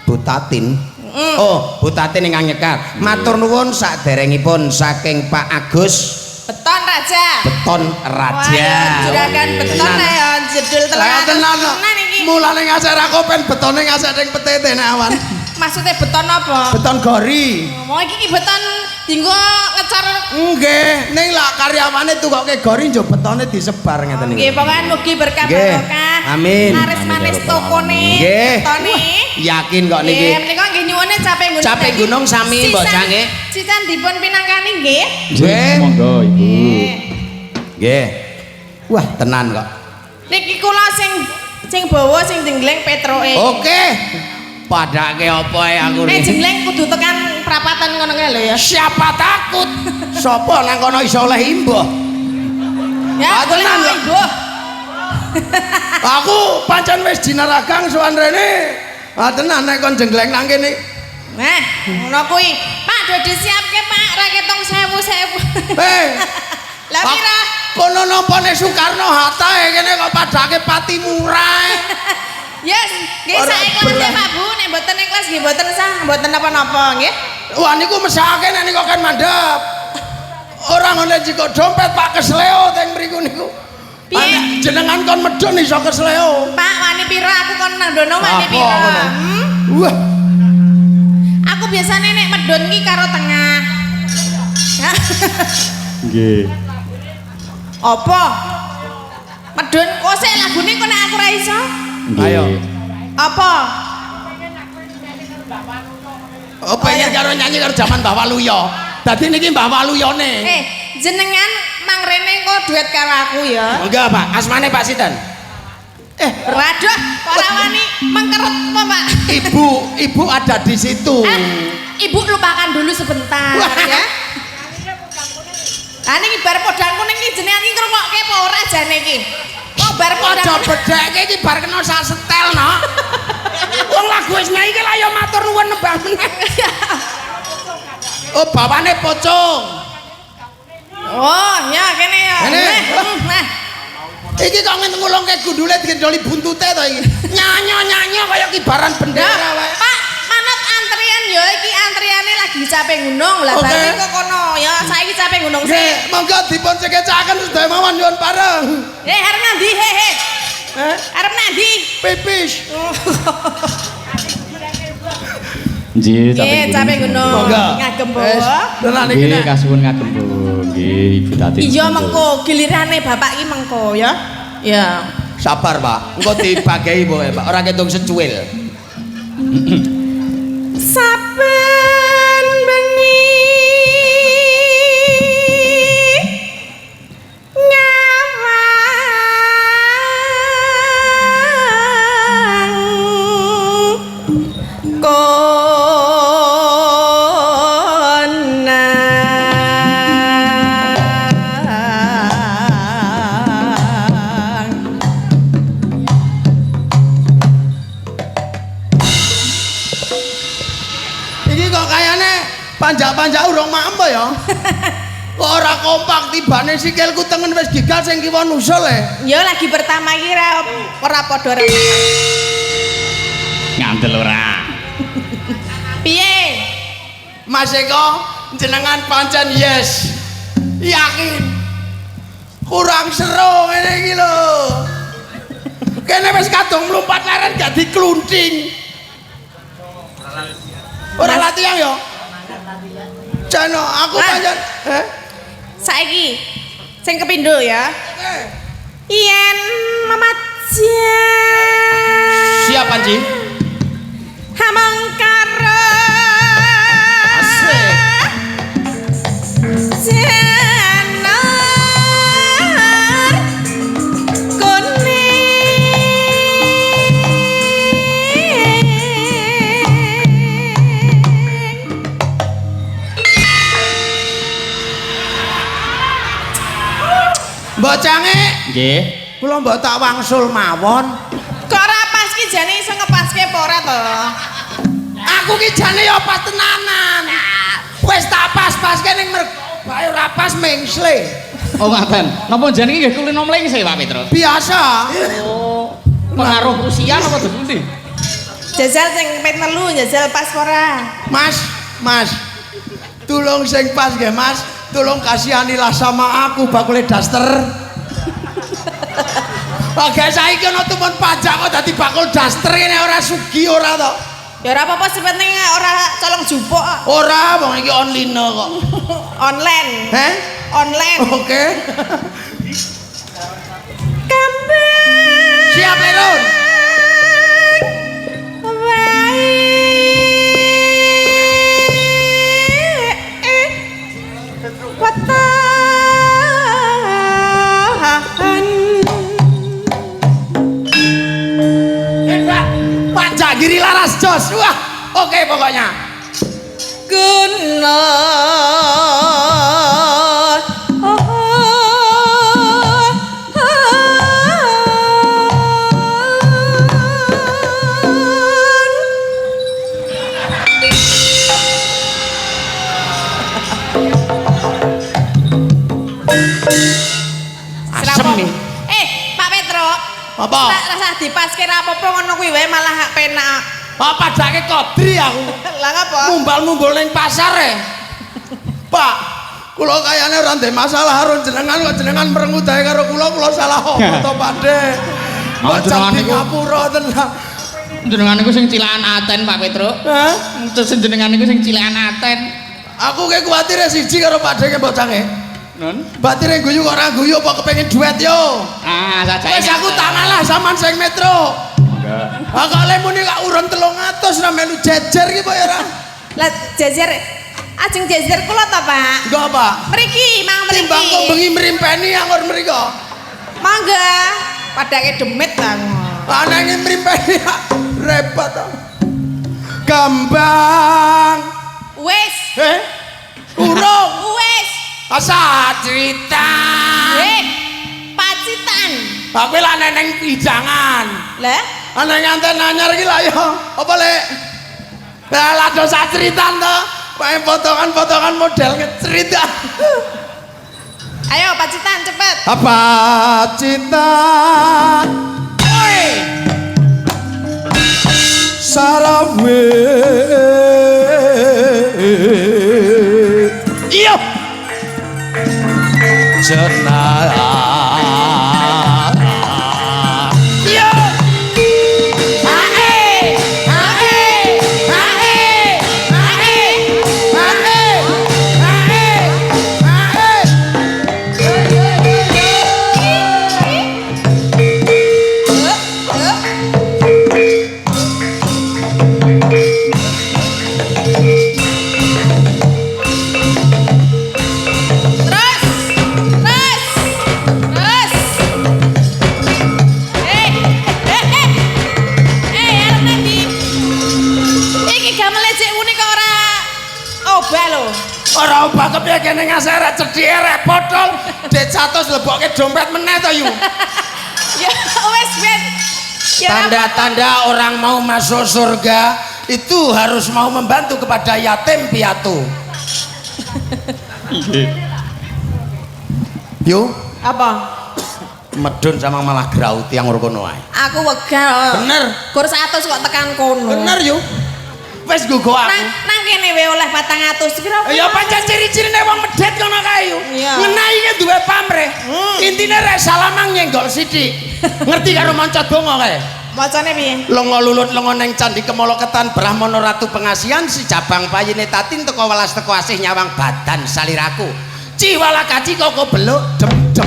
[SPEAKER 1] Bu Tatin. Oh, Bu Tatin ingkang nyekar. Matur nuwun saderengipun saking Pak Agus
[SPEAKER 2] Beton Raja.
[SPEAKER 1] Beton Raja.
[SPEAKER 2] Wah, juragan beton ya jedul
[SPEAKER 1] tenan.
[SPEAKER 2] Tenan iki.
[SPEAKER 1] Mulane ngasek ra kopen betone ngasek ning petete nek awan.
[SPEAKER 2] Maksudnya beton apa?
[SPEAKER 1] Beton gori.
[SPEAKER 2] Oh, iki beton dinggo ngecor.
[SPEAKER 1] Nggih, ning lak karyawane tukoke gori njo betone disebar ngeten niku.
[SPEAKER 2] Nggih, pokoke mugi berkah barokah.
[SPEAKER 1] Amin.
[SPEAKER 2] Laris manis tokone, betone.
[SPEAKER 1] Yakin kok niki.
[SPEAKER 2] Nggih, menika nggih nyuwune caping gunung.
[SPEAKER 1] Caping gunung sami mbok cange.
[SPEAKER 2] Sisan dipun pinangkani nggih.
[SPEAKER 1] Nggih,
[SPEAKER 3] monggo Ibu.
[SPEAKER 1] Nggih. Wah, tenan kok.
[SPEAKER 2] Niki kula sing bawa sing jenggleng Petroke.
[SPEAKER 1] Oke. Padake apa ae aku
[SPEAKER 2] nek jenggleng kudu tekan prapatan ngono kae lho ya.
[SPEAKER 1] Siapa takut? Sopo nang kono iso oleh imbuh?
[SPEAKER 2] Ya,
[SPEAKER 1] tenan kok.
[SPEAKER 2] Imbuh.
[SPEAKER 1] Aku pancen wis dinaragang sowan rene. Ah tenan nek kon jenggleng nang kene.
[SPEAKER 2] Nah, ngono kuwi. Pak do disiapke Pak, ra ketong 1000-1000.
[SPEAKER 1] Heh.
[SPEAKER 2] Lah pira?
[SPEAKER 1] Kono nampane Soekarno Hatta kene kok padake pati murah.
[SPEAKER 2] Yes, nggih saiki Pak Bu, nek mboten ikhlas nggih mboten sah, mboten napa-napa nggih.
[SPEAKER 1] Wah niku mesake nek niku kan mandhep. Ora ngene jikok dompet Pak kesleo teng mriku niku.
[SPEAKER 2] Piye?
[SPEAKER 1] Jenengan kon medun iso kesleo.
[SPEAKER 2] Pak, wani pira aku kon nang dono wani pira?
[SPEAKER 1] Wah.
[SPEAKER 2] Aku biasane nek medun ki karo tengah.
[SPEAKER 3] Nggih.
[SPEAKER 2] Apa? Medun kok sik lagune kok nek aku ora iso?
[SPEAKER 1] Ayo.
[SPEAKER 2] Apa?
[SPEAKER 1] Oh, pengen karo nyanyi karo jaman Mbah Waluyo. Dadi niki Mbah Waluyone.
[SPEAKER 2] Jenengan mang rene kok duet karo aku ya.
[SPEAKER 1] Enggak, Pak. Asmane Pak sinten?
[SPEAKER 2] Waduh, kok ora wani mengkeret apa, Pak?
[SPEAKER 1] Ibu ada di situ.
[SPEAKER 2] Ibu lupakan dulu sebentar ya. Lah niki bar podang kuning iki jenengan iki ngrungokke apa ora jane iki? Kok bar podang
[SPEAKER 1] aja bedheke iki bar kena sak setel, no. Wong lagu wis nyanyi iki lah ya matur nuwun nembah meneh. Oh, bawane pocong.
[SPEAKER 2] Oh, ya kene ya.
[SPEAKER 1] Kene.
[SPEAKER 2] Nah.
[SPEAKER 1] Iki kok ngulungke gundule digendoli buntute to iki. Nyanyo-nyanyo kaya kibaran bendera wae.
[SPEAKER 2] Pak, manut antrian ya iki antriane lagi capek gunung. Lah bali kok kono ya saiki capek gunung sik.
[SPEAKER 1] Nggih, monggo dipun cekecakaken sedaya mawon nyuwun pareng.
[SPEAKER 2] Arep nandi he. Arep nandi?
[SPEAKER 1] Pipis.
[SPEAKER 3] Nggih,
[SPEAKER 2] capek gunung. Ngagem bawa.
[SPEAKER 1] Tenan iki.
[SPEAKER 3] Nggih, kasuwun ngagem Bu. Nggih, Ibu Tatin.
[SPEAKER 2] Iya mengko gilirane bapak iki mengko ya. Ya.
[SPEAKER 1] Sabar, Pak. Engko dibagei pokoke, Pak. Ora ketung secuil.
[SPEAKER 2] Saben bengi nyawang konang.
[SPEAKER 1] Iki kok kayane panjak-panjak urung maem apa ya? Kok ora kompak tibane sikilku tengen wis gigal sing kiwa nusul e.
[SPEAKER 2] Ya lagi pertama iki ora padha ora.
[SPEAKER 3] Ngandel ora.
[SPEAKER 2] Piye?
[SPEAKER 1] Mas Eko, jenengan pancen yes. Yakin. Kurang seru ngene iki lho. Kene wis kadung mlumpat leren gak diklunting. Ora latihan ya? Jano, aku pancen
[SPEAKER 2] Saiki sing kepindho ya. Yen memajang.
[SPEAKER 1] Siap, Panji.
[SPEAKER 2] Hamangkara.
[SPEAKER 1] Asik.
[SPEAKER 2] Jenar kuning.
[SPEAKER 1] Mbok Cange,
[SPEAKER 3] Nggih.
[SPEAKER 1] kula mbok tak wangsul mawon.
[SPEAKER 2] Kok ora pas ki jane iso ngepaske apa ora to?
[SPEAKER 1] Aku ki jane ya pas tenanan. Wis tak pas-paske ning mergo bae ora pas mengsle.
[SPEAKER 3] Oh ngaten. Napa jenenge nggih kulino mlengse Pak Petro?
[SPEAKER 1] Biasa.
[SPEAKER 3] Oh, pengaruh usia napa terus pundi?
[SPEAKER 2] Jajal sing pit telu jajal pas ora?
[SPEAKER 1] Mas, Mas. Tulung sing pas nggih, Mas. Tulung kasihanilah sama aku bakule daster. Oke, saiki ana tumun pajak kok dadi bakul daster kene ora sugih ora to.
[SPEAKER 2] Ya ora apa-apa sing penting ora colong jupuk.
[SPEAKER 1] Ora, wong iki online kok.
[SPEAKER 2] Online.
[SPEAKER 1] Heh?
[SPEAKER 2] Online.
[SPEAKER 1] Oke.
[SPEAKER 2] Kambing.
[SPEAKER 1] Siap, Lerun.
[SPEAKER 2] Wetahan.
[SPEAKER 1] Pak, Pak Jagiri Laras Jos. Wah, oke pokoknya.
[SPEAKER 2] Guna.
[SPEAKER 1] Asem nih.
[SPEAKER 2] Pak Petro.
[SPEAKER 1] Apa?
[SPEAKER 2] Rasa dipaske ra apa-apa ngono kuwi wae malah penak.
[SPEAKER 1] Pak padake kodri aku.
[SPEAKER 2] Lah ngapa?
[SPEAKER 1] Mumbal-mumbul ning pasar e. Pak, Kula kayane ora ndek masalah karo jenengan kok jenengan merengut ae karo kula, kula salah apa to, Pakde?
[SPEAKER 3] Ah, jenengan niku
[SPEAKER 1] ngapura tenan.
[SPEAKER 3] Jenengan niku sing cilakan aten, Pak Petruk.
[SPEAKER 1] Hah?
[SPEAKER 3] Terus jenengan niku sing cilakan aten.
[SPEAKER 1] Aku ke kuwatir siji karo Pakde ke bocange.
[SPEAKER 3] Nun.
[SPEAKER 1] Batire guyu kok ora guyu apa kepengin duet yo?
[SPEAKER 3] Ah, sajake.
[SPEAKER 1] Wis aku tak ngalah sampean sing metro.
[SPEAKER 3] Monggo.
[SPEAKER 1] Ah kok le muni kok urun 300 ora melu jejer ki apa ya ora?
[SPEAKER 2] Lah jejer ajeng jejer kula ta, Pak?
[SPEAKER 1] Enggak, Pak.
[SPEAKER 2] Mriki, mang mriki.
[SPEAKER 1] Timbang kok bengi mrimpeni anggur mriko.
[SPEAKER 2] Mangga. Padake demit ta.
[SPEAKER 1] Anane mrimpeni repot to. Gambang.
[SPEAKER 2] Wis.
[SPEAKER 1] Eh? Urung.
[SPEAKER 2] Wis.
[SPEAKER 1] Asa cerita.
[SPEAKER 2] Pacitan.
[SPEAKER 1] Aku lah neneng pijangan.
[SPEAKER 2] Lah?
[SPEAKER 1] Ana nganten anyar iki lah ya. Apa lek? Lah lah dosa ceritan to. Pae potongan-potongan model ngecerita.
[SPEAKER 2] Ayo Pacitan cepet.
[SPEAKER 1] Pacitan. Oi. Sarawe. Iya. Jenah. Iya. Ae. Ae. Ae. Ae. Ae. Ae. Ae.
[SPEAKER 2] Terus. Terus. Terus. Arep nang ndi? Iki gamele cek muni kok ora obah lho.
[SPEAKER 1] Ora obah kepiye kene ngasih arek cedhike repot tol. Det 100 lebokke dompet meneh to yu.
[SPEAKER 2] Ya wis ben. Ya
[SPEAKER 1] Tanda-tanda orang mau masuk surga itu harus mau membantu kepada yatim piatu.
[SPEAKER 3] Nggih.
[SPEAKER 1] Yo,
[SPEAKER 2] apa?
[SPEAKER 1] Medun sama malah grauti yang kono ae.
[SPEAKER 2] Aku wegah.
[SPEAKER 1] Bener.
[SPEAKER 2] Kur 100 kok tekan kono.
[SPEAKER 1] Bener yo. Wis nggo aku.
[SPEAKER 2] Nang kene wae oleh 400 piro?
[SPEAKER 1] Ya pancen ciri-cirine wong medhit ngono kae yo. Ngenai ki duwe pamrih. Intine rek salamang nyenggol sithik. Ngerti karo maca donga kae?
[SPEAKER 2] Macane piye?
[SPEAKER 1] Lenga lulut lenga neng candi Kemala Ketan Brahmana Ratu Pengasihan si cabang payine tatin teko welas teko asih nyawang badan saliraku. Ciwala kaci koko beluk dem dem.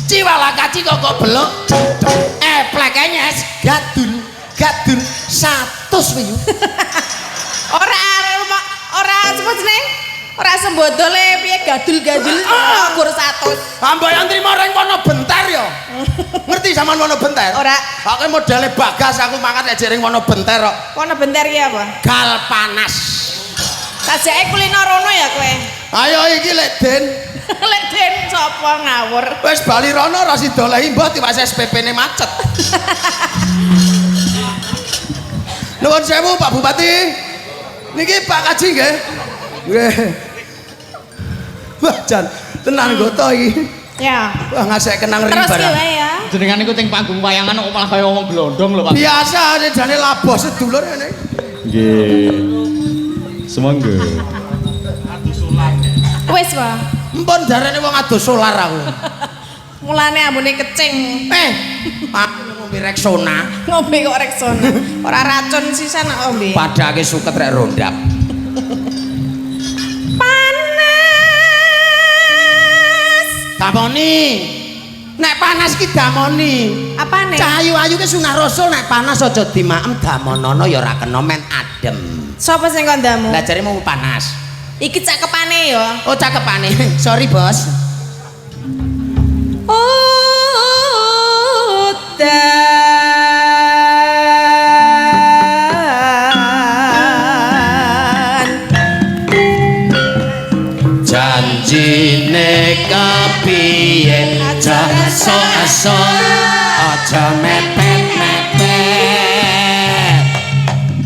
[SPEAKER 1] Ciwala kaci koko beluk dem dem. Eplek nyes gadul gadul 100 wiyu.
[SPEAKER 2] Ora sapa jenenge? Ora sembodole piye gadul-gadul gur 100.
[SPEAKER 1] Ambo yang trimo ring wono bentar ya. Ngerti sampean wono bentar?
[SPEAKER 2] Ora.
[SPEAKER 1] Aku modele bagas aku mangkat nek ring wono bentar kok.
[SPEAKER 2] Wono bentar ki apa?
[SPEAKER 1] Gal panas.
[SPEAKER 2] Sajake kulino rono ya kowe.
[SPEAKER 1] Ayo iki lek Den.
[SPEAKER 2] Lek Den sapa ngawur?
[SPEAKER 1] Wis bali rono ora sida olehi mbah tiwas SPP-ne macet. Nuwun sewu Pak Bupati. Niki Pak Kaji nggih. Nggih. Wah jan tenan goto iki.
[SPEAKER 2] Ya.
[SPEAKER 1] Wah ngasek kenang ring
[SPEAKER 2] Terus
[SPEAKER 1] barang.
[SPEAKER 2] ki wae ya.
[SPEAKER 3] Jenengan niku teng panggung wayangan kok malah kaya wong glondong lho, Pak.
[SPEAKER 1] Biasa jane laboh sedulur ngene.
[SPEAKER 3] Nggih. Semangga.
[SPEAKER 2] Wis, Pak.
[SPEAKER 1] Empun jarene wong ado solar aku.
[SPEAKER 2] Mulane ambune kecing.
[SPEAKER 1] Aku ngombe Rexona.
[SPEAKER 2] Ngombe kok Rexona. Ora racun sisan kok ngombe.
[SPEAKER 1] Padake suket rek rondap.
[SPEAKER 2] Panas.
[SPEAKER 1] Damoni. Nek panas ki damoni.
[SPEAKER 2] Apane?
[SPEAKER 1] Cah ayu-ayu ki sunah rasul nek panas aja dimaem damonono ya ora kena men adem.
[SPEAKER 2] Sapa sing kandhamu?
[SPEAKER 1] Lah jare mau panas.
[SPEAKER 2] Iki cakepane ya.
[SPEAKER 1] Oh cakepane. Sorry, Bos.
[SPEAKER 2] Udan.
[SPEAKER 1] Janjine kepiye aja aso-aso aja mepet-mepet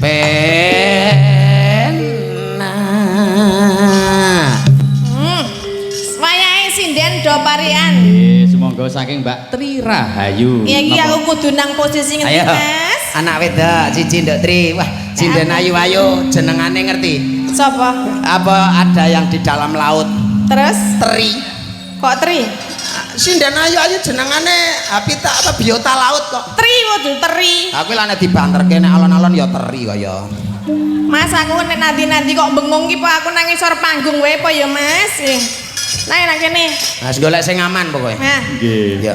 [SPEAKER 1] pena.
[SPEAKER 2] Wayahe sinden do parian.
[SPEAKER 3] Nggih, sumangga saking Mbak Tri Rahayu.
[SPEAKER 2] Iya iki aku kudu nang posisi ngendi,
[SPEAKER 1] Ayo.
[SPEAKER 2] Mas?
[SPEAKER 1] Anak wedok siji Nduk Tri. Wah, sinden ayu-ayu jenengane ngerti.
[SPEAKER 2] Sapa?
[SPEAKER 1] Apa ada yang di dalam laut?
[SPEAKER 2] Terus
[SPEAKER 1] Teri.
[SPEAKER 2] Kok teri?
[SPEAKER 1] Sinden ayu-ayu jenengane habitat apa biota laut kok.
[SPEAKER 2] Teri waduh teri.
[SPEAKER 1] Aku lah nek dibanterke nek alon-alon ya teri kaya.
[SPEAKER 2] Mas aku nek nanti-nanti kok bengong ki po aku nang ngisor panggung wae po ya Mas. Nah nang kene.
[SPEAKER 1] Mas golek sing aman pokoke.
[SPEAKER 2] Nah,
[SPEAKER 3] Nggih.
[SPEAKER 1] Ya.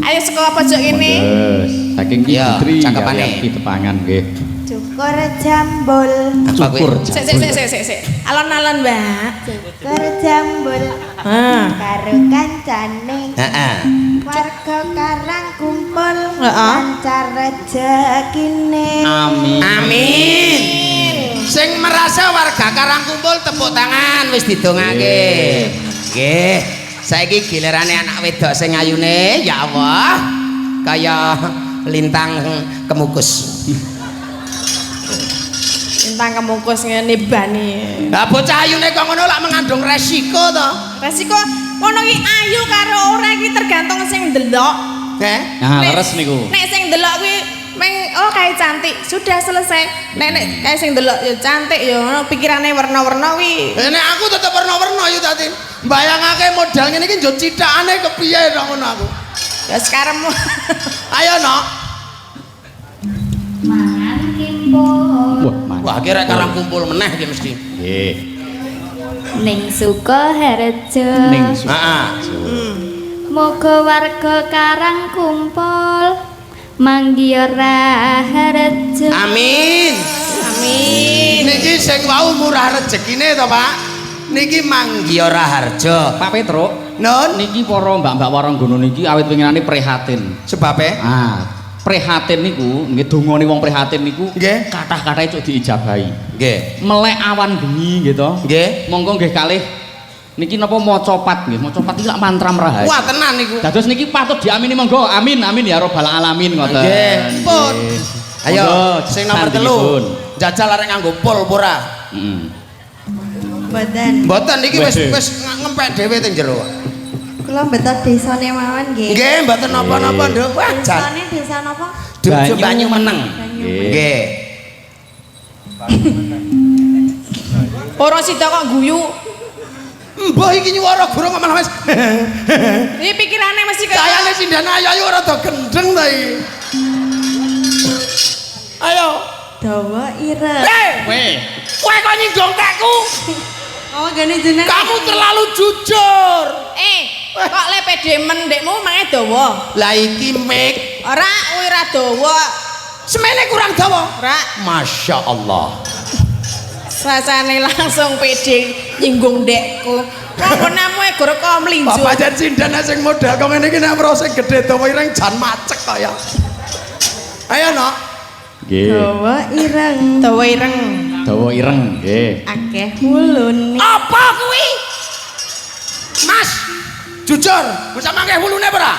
[SPEAKER 2] Ayo saka pojok kene.
[SPEAKER 3] Wes, saking Ki
[SPEAKER 1] Iya,
[SPEAKER 3] Putri
[SPEAKER 1] cakepane.
[SPEAKER 3] Ki tepangan nggih.
[SPEAKER 5] Cukur jambul,
[SPEAKER 1] Apa kuwi?
[SPEAKER 3] Cukur.
[SPEAKER 2] Sik sik sik sik sik sik. Alon-alon, Mbak.
[SPEAKER 5] cukur jambul.
[SPEAKER 2] Ah.
[SPEAKER 5] Karo kancane.
[SPEAKER 1] Heeh.
[SPEAKER 5] Warga Karang kumpul
[SPEAKER 2] Heeh.
[SPEAKER 5] lancar rezekine.
[SPEAKER 3] Amin.
[SPEAKER 1] Amin. Sing merasa warga Karangkumpul tepuk tangan wis didongake. Nggih. Saiki gilirane anak wedok sing ayune ya Allah kaya lintang kemukus.
[SPEAKER 2] Lintang kemukus ngene bani.
[SPEAKER 1] Lah bocah ayune kok ngono lak mengandung resiko to.
[SPEAKER 2] Resiko ngono ki ayu karo ora ki tergantung sing ndelok.
[SPEAKER 1] Heh.
[SPEAKER 3] Nah, leres niku.
[SPEAKER 2] Nek sing ndelok kuwi meng oh kae cantik, sudah selesai. Nek nek kae sing ndelok ya cantik ya ngono pikirane werna-werna kuwi.
[SPEAKER 1] Nek aku tetep werna-werna yu Tatin. Bayangake modal ngene iki njo cithakane kepiye to ngono aku.
[SPEAKER 2] Ya sekarang
[SPEAKER 1] Ayo nok.
[SPEAKER 6] Mangan kimpul
[SPEAKER 3] Wah, mantap.
[SPEAKER 1] Wah, kira Karangkumpul meneh iki mesti.
[SPEAKER 3] Nggih.
[SPEAKER 6] ning Sukoharjo.
[SPEAKER 3] Ning
[SPEAKER 1] Heeh.
[SPEAKER 6] Moga warga Karang kumpul manggiya raharjo.
[SPEAKER 1] Amin.
[SPEAKER 2] Amin.
[SPEAKER 1] Niki sing wau murah rezekine to, Pak. Niki Manggiya Raharja.
[SPEAKER 3] Pak Petruk,
[SPEAKER 1] Nun,
[SPEAKER 3] niki para mbak-mbak waranggono niki awit winginane prihatin.
[SPEAKER 1] sebabe
[SPEAKER 3] Ah, prihatin niku nggih dongane wong prihatin niku
[SPEAKER 1] Nggih.
[SPEAKER 3] kathah-kathahe cuk diijabahi.
[SPEAKER 1] Nggih.
[SPEAKER 3] Melek awan bengi nggih to.
[SPEAKER 1] Nggih.
[SPEAKER 3] Monggo nggih kalih niki napa maca pat nggih, maca pat iki lak mantram rahasia.
[SPEAKER 1] Wah, tenan niku.
[SPEAKER 3] Dados niki patut diamini monggo. Amin amin ya rabbal alamin ngoten.
[SPEAKER 1] Nggih. Pun. Ayo,
[SPEAKER 3] Monggo,
[SPEAKER 1] sing nomor 3.
[SPEAKER 3] sandingipun.
[SPEAKER 1] Jajal arek nganggo pol apa ora?
[SPEAKER 3] Heeh.
[SPEAKER 5] Mboten.
[SPEAKER 1] Mboten niki wis
[SPEAKER 3] Weh.
[SPEAKER 1] wis ngempek dhewe teng jero.
[SPEAKER 5] Kula beto desane mawon nggih.
[SPEAKER 1] Nggih, mboten napa-napa, Nduk. Wah, jan.
[SPEAKER 5] Desane desa napa?
[SPEAKER 1] Banyu banyu meneng.
[SPEAKER 3] Nggih.
[SPEAKER 1] Nggih.
[SPEAKER 2] Ora sida kok guyu.
[SPEAKER 1] Mbah iki nyuwara gurung kok malah wis.
[SPEAKER 2] Iki pikirane mesti kaya
[SPEAKER 1] Kayane sinden ayu-ayu ora do gendeng ta iki. Ayo.
[SPEAKER 5] Dawa ireng.
[SPEAKER 1] Hei,
[SPEAKER 3] Weh.
[SPEAKER 1] kowe kok nyinggung tekku?
[SPEAKER 5] Oh, gane jeneng.
[SPEAKER 1] Kamu terlalu jujur.
[SPEAKER 2] Kok le pede mendekmu mange dawa?
[SPEAKER 1] Lah iki mik
[SPEAKER 2] Ora, kuwi ora dawa.
[SPEAKER 1] semene kurang dawa.
[SPEAKER 2] Ora,
[SPEAKER 1] Masya Allah.
[SPEAKER 2] rasane langsung pede nyinggung ndekku. Wong e goro kok mlinjo.
[SPEAKER 1] Bapak jan sinden sing model kok ngene iki nek weruh sing gedhe dawa ireng jan macek kok ya. Ayo nok.
[SPEAKER 3] Nggih.
[SPEAKER 5] Dawa ireng.
[SPEAKER 2] Dawa ireng.
[SPEAKER 3] Dawa ireng nggih.
[SPEAKER 5] Akeh wulune.
[SPEAKER 1] Apa kuwi? Mas, jujur, bisa mangke wulune apa ora?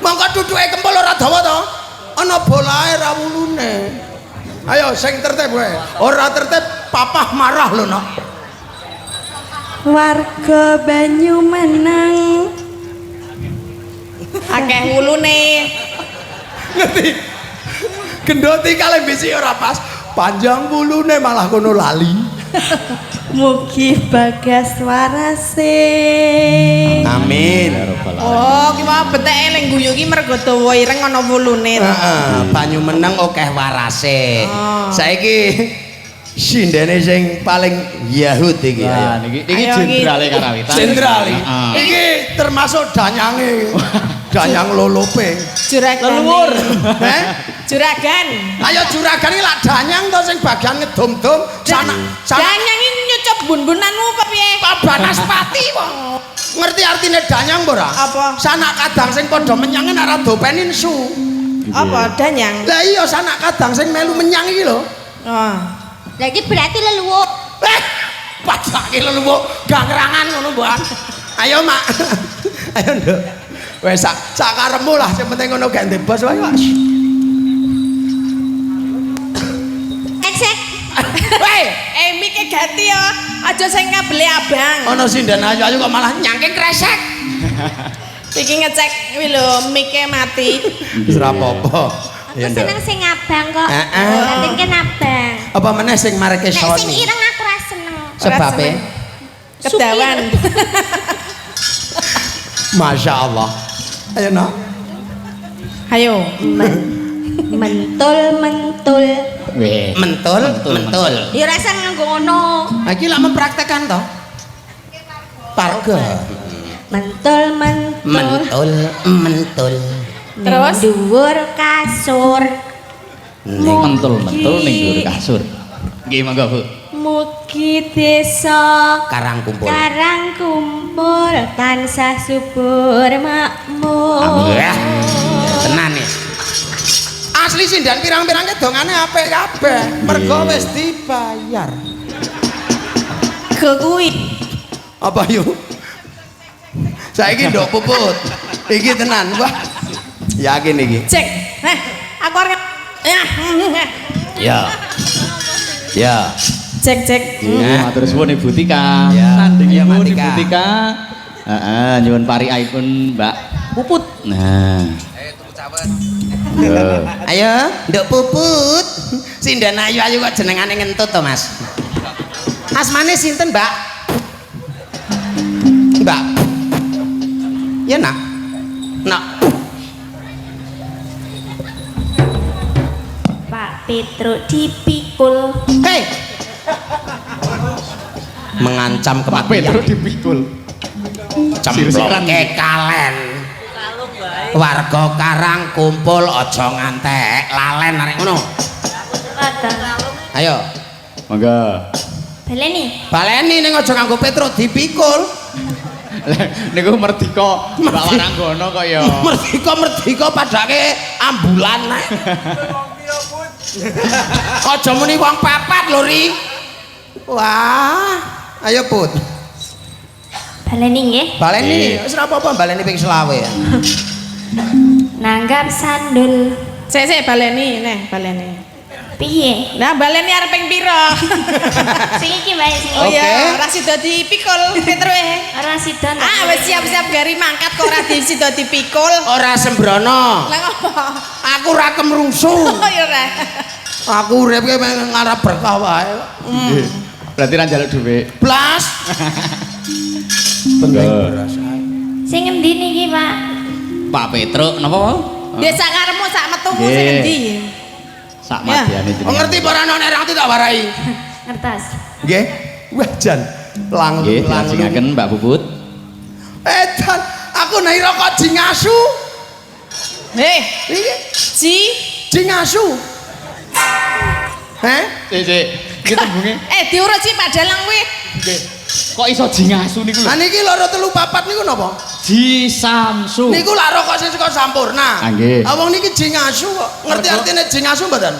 [SPEAKER 1] Mongko duduke kempul ora dawa to? Ana bolahe ra wulune. Ayo sing tertib kowe. Ora tertib papah marah lho nok.
[SPEAKER 5] Warga Banyu Meneng.
[SPEAKER 2] Akeh wulune.
[SPEAKER 1] Ngerti? Gendoti kalih bisi ora pas. Panjang wulune malah kono lali.
[SPEAKER 5] Mugi bagas warase.
[SPEAKER 1] Amin.
[SPEAKER 3] Ya rabbal alamin.
[SPEAKER 2] Oh, ki mau beteke ning guyu ki mergo dawa ireng ana wulune.
[SPEAKER 1] Heeh, banyu meneng akeh warase.
[SPEAKER 2] Oh.
[SPEAKER 1] Saiki sindene sing paling Yahud iki.
[SPEAKER 3] Wah,
[SPEAKER 1] Ayo.
[SPEAKER 3] niki niki
[SPEAKER 2] Ayo, iki.
[SPEAKER 3] jenderale Karawitan.
[SPEAKER 1] Jenderal iki.
[SPEAKER 3] Heeh.
[SPEAKER 1] Iki termasuk danyange. Danyang lolope.
[SPEAKER 2] Juragan.
[SPEAKER 3] Leluhur.
[SPEAKER 1] Heh?
[SPEAKER 2] Juragan.
[SPEAKER 1] Ayo juragan iki lak danyang to sing bagian ngedom-dom sana sana
[SPEAKER 2] Danyang iki nyucup bun-bunanmu apa piye?
[SPEAKER 1] Pak Banaspati wong. Ngerti artine danyang apa ora?
[SPEAKER 2] Apa?
[SPEAKER 1] Sanak kadang sing padha menyange nek ora dopeni nesu.
[SPEAKER 2] Apa danyang?
[SPEAKER 1] Lah iya sanak kadang sing melu menyang iki lho.
[SPEAKER 2] Oh.
[SPEAKER 6] Lah iki berarti leluhur.
[SPEAKER 1] Eh, padake leluwuk gangrangan ngono mbok. Ayo, Mak. Ayo, Nduk. Wes sak sakarepmu lah sing penting ngono gak ndek bos wae, Mas.
[SPEAKER 6] Eksek.
[SPEAKER 1] Weh,
[SPEAKER 2] Mike ganti ya. Aja sing kabele abang.
[SPEAKER 1] ana sinden ayu-ayu kok malah nyangking kresek.
[SPEAKER 2] Iki ngecek kuwi lho mike mati.
[SPEAKER 1] Wis ora apa-apa.
[SPEAKER 6] Aku seneng sing abang kok.
[SPEAKER 1] Heeh.
[SPEAKER 6] Penting kan abang.
[SPEAKER 1] Apa meneh sing mareke
[SPEAKER 6] Nek sing
[SPEAKER 1] Sony?
[SPEAKER 6] ireng aku ora seneng.
[SPEAKER 1] Sebabe
[SPEAKER 2] Ora seneng. Kedawan.
[SPEAKER 1] Masya Allah. Ayo nak.
[SPEAKER 2] Ayo.
[SPEAKER 5] Mentul mentul.
[SPEAKER 3] Weh.
[SPEAKER 1] Mentul, mentul.
[SPEAKER 5] Ya rasa nganggo ngono.
[SPEAKER 1] Iki lak mempraktekkan toh. Parga.
[SPEAKER 5] Mentul mentul.
[SPEAKER 1] Mentul, mentul.
[SPEAKER 2] Terus?
[SPEAKER 5] Dhuwur kasur.
[SPEAKER 3] Mentul-mentul ning dhuwur kasur. Nggih monggo, Bu.
[SPEAKER 5] Mugi desa
[SPEAKER 1] Karang kumpul.
[SPEAKER 5] Karang kumpul tansah subur makmur.
[SPEAKER 1] Amin. Ya, tenan nih. Asli sindan pirang-pirangke dongane apik kabeh. Mergo wis dibayar.
[SPEAKER 2] Ke kuwi.
[SPEAKER 1] Apa yuk? Saiki nduk Puput. Iki tenan, wah. Yakin iki.
[SPEAKER 2] Cek. Heh, aku arep
[SPEAKER 1] Ya. Ya.
[SPEAKER 2] Cek cek.
[SPEAKER 3] Nggih, matur suwun Ibu Tika.
[SPEAKER 1] Ya.
[SPEAKER 3] Sandingipun
[SPEAKER 1] Ayo, Mbak
[SPEAKER 3] Ibu
[SPEAKER 1] Tika.
[SPEAKER 3] Tika. Heeh, nyuwun parikaipun Mbak Puput. Nah.
[SPEAKER 4] Ayo tuku cawet.
[SPEAKER 1] Ayo, nduk Puput. Sindan ayu-ayu kok jenengane ngentut to, Mas? Asmane sinten, Mbak? Mbak. Ya, Nak. Nak.
[SPEAKER 6] Pak Petruk dipikul.
[SPEAKER 1] Hei. Mengancam
[SPEAKER 3] Pak
[SPEAKER 1] kematian.
[SPEAKER 3] Petruk dipikul.
[SPEAKER 1] Cemplungke kalen. Warga Karang kumpul aja ngantek lalen arek ngono. Ayo,
[SPEAKER 3] Monggo.
[SPEAKER 6] Baleni.
[SPEAKER 1] baleni ning aja nganggo Petruk dipikul.
[SPEAKER 3] Niku merdika Mbak Waranggono kok ya.
[SPEAKER 1] Merdika-merdika padake ambulan ae. Aja muni wong papat lho, Ri. Wah, ayo Put.
[SPEAKER 6] Baleni nggih.
[SPEAKER 1] Baleni, wis ora apa-apa baleni ping 25 ya.
[SPEAKER 6] Nanggap sandul.
[SPEAKER 2] Sik sik baleni neh, baleni.
[SPEAKER 6] Piye?
[SPEAKER 2] Nah, baleni arep ping pira?
[SPEAKER 6] Sing iki wae sing
[SPEAKER 2] Oh
[SPEAKER 1] Oke.
[SPEAKER 2] iya, ora sida dipikul Petruke.
[SPEAKER 6] Ora sida.
[SPEAKER 2] Ah, wis siap-siap gari mangkat kok ora sida dipikul.
[SPEAKER 1] Ora sembrono.
[SPEAKER 2] Lah ngopo?
[SPEAKER 1] Aku ora kemrungsu.
[SPEAKER 2] Oh ya ora.
[SPEAKER 1] Aku urip ki ngarep berkah wae.
[SPEAKER 3] Nggih. Berarti ra njaluk dhuwit.
[SPEAKER 1] Blas. Penting beras.
[SPEAKER 6] Sing endi niki, Pak?
[SPEAKER 3] Pak Petruk napa wau?
[SPEAKER 2] Ya sak karepmu sak metumu sing
[SPEAKER 3] Nggih.
[SPEAKER 2] endi?
[SPEAKER 3] Sak
[SPEAKER 2] Ya.
[SPEAKER 3] madyane jenengan.
[SPEAKER 1] Oh, ngerti apa ora nek ra ngerti tak warai.
[SPEAKER 6] Ngertos.
[SPEAKER 1] Nggih. Wah jan. Lang
[SPEAKER 3] Nggih,
[SPEAKER 1] lang.
[SPEAKER 3] dilajengaken Mbak Puput.
[SPEAKER 1] Edan, aku naik rokok jingasu.
[SPEAKER 2] Heh,
[SPEAKER 1] Iki
[SPEAKER 2] Ji.
[SPEAKER 1] jingasu. Heh?
[SPEAKER 3] Sik, sik. Iki tembunge.
[SPEAKER 2] Diurut sih Pak Dalang kuwi.
[SPEAKER 3] Nggih. Kok iso jingasu niku lho?
[SPEAKER 1] Lah niki loro telu papat niku napa?
[SPEAKER 3] Ji Samsu.
[SPEAKER 1] Niku lak rokok sing saka Sampurna.
[SPEAKER 3] Ah, nggih.
[SPEAKER 1] Ah wong niki jingasu kok. Ngerti artine jingasu mboten?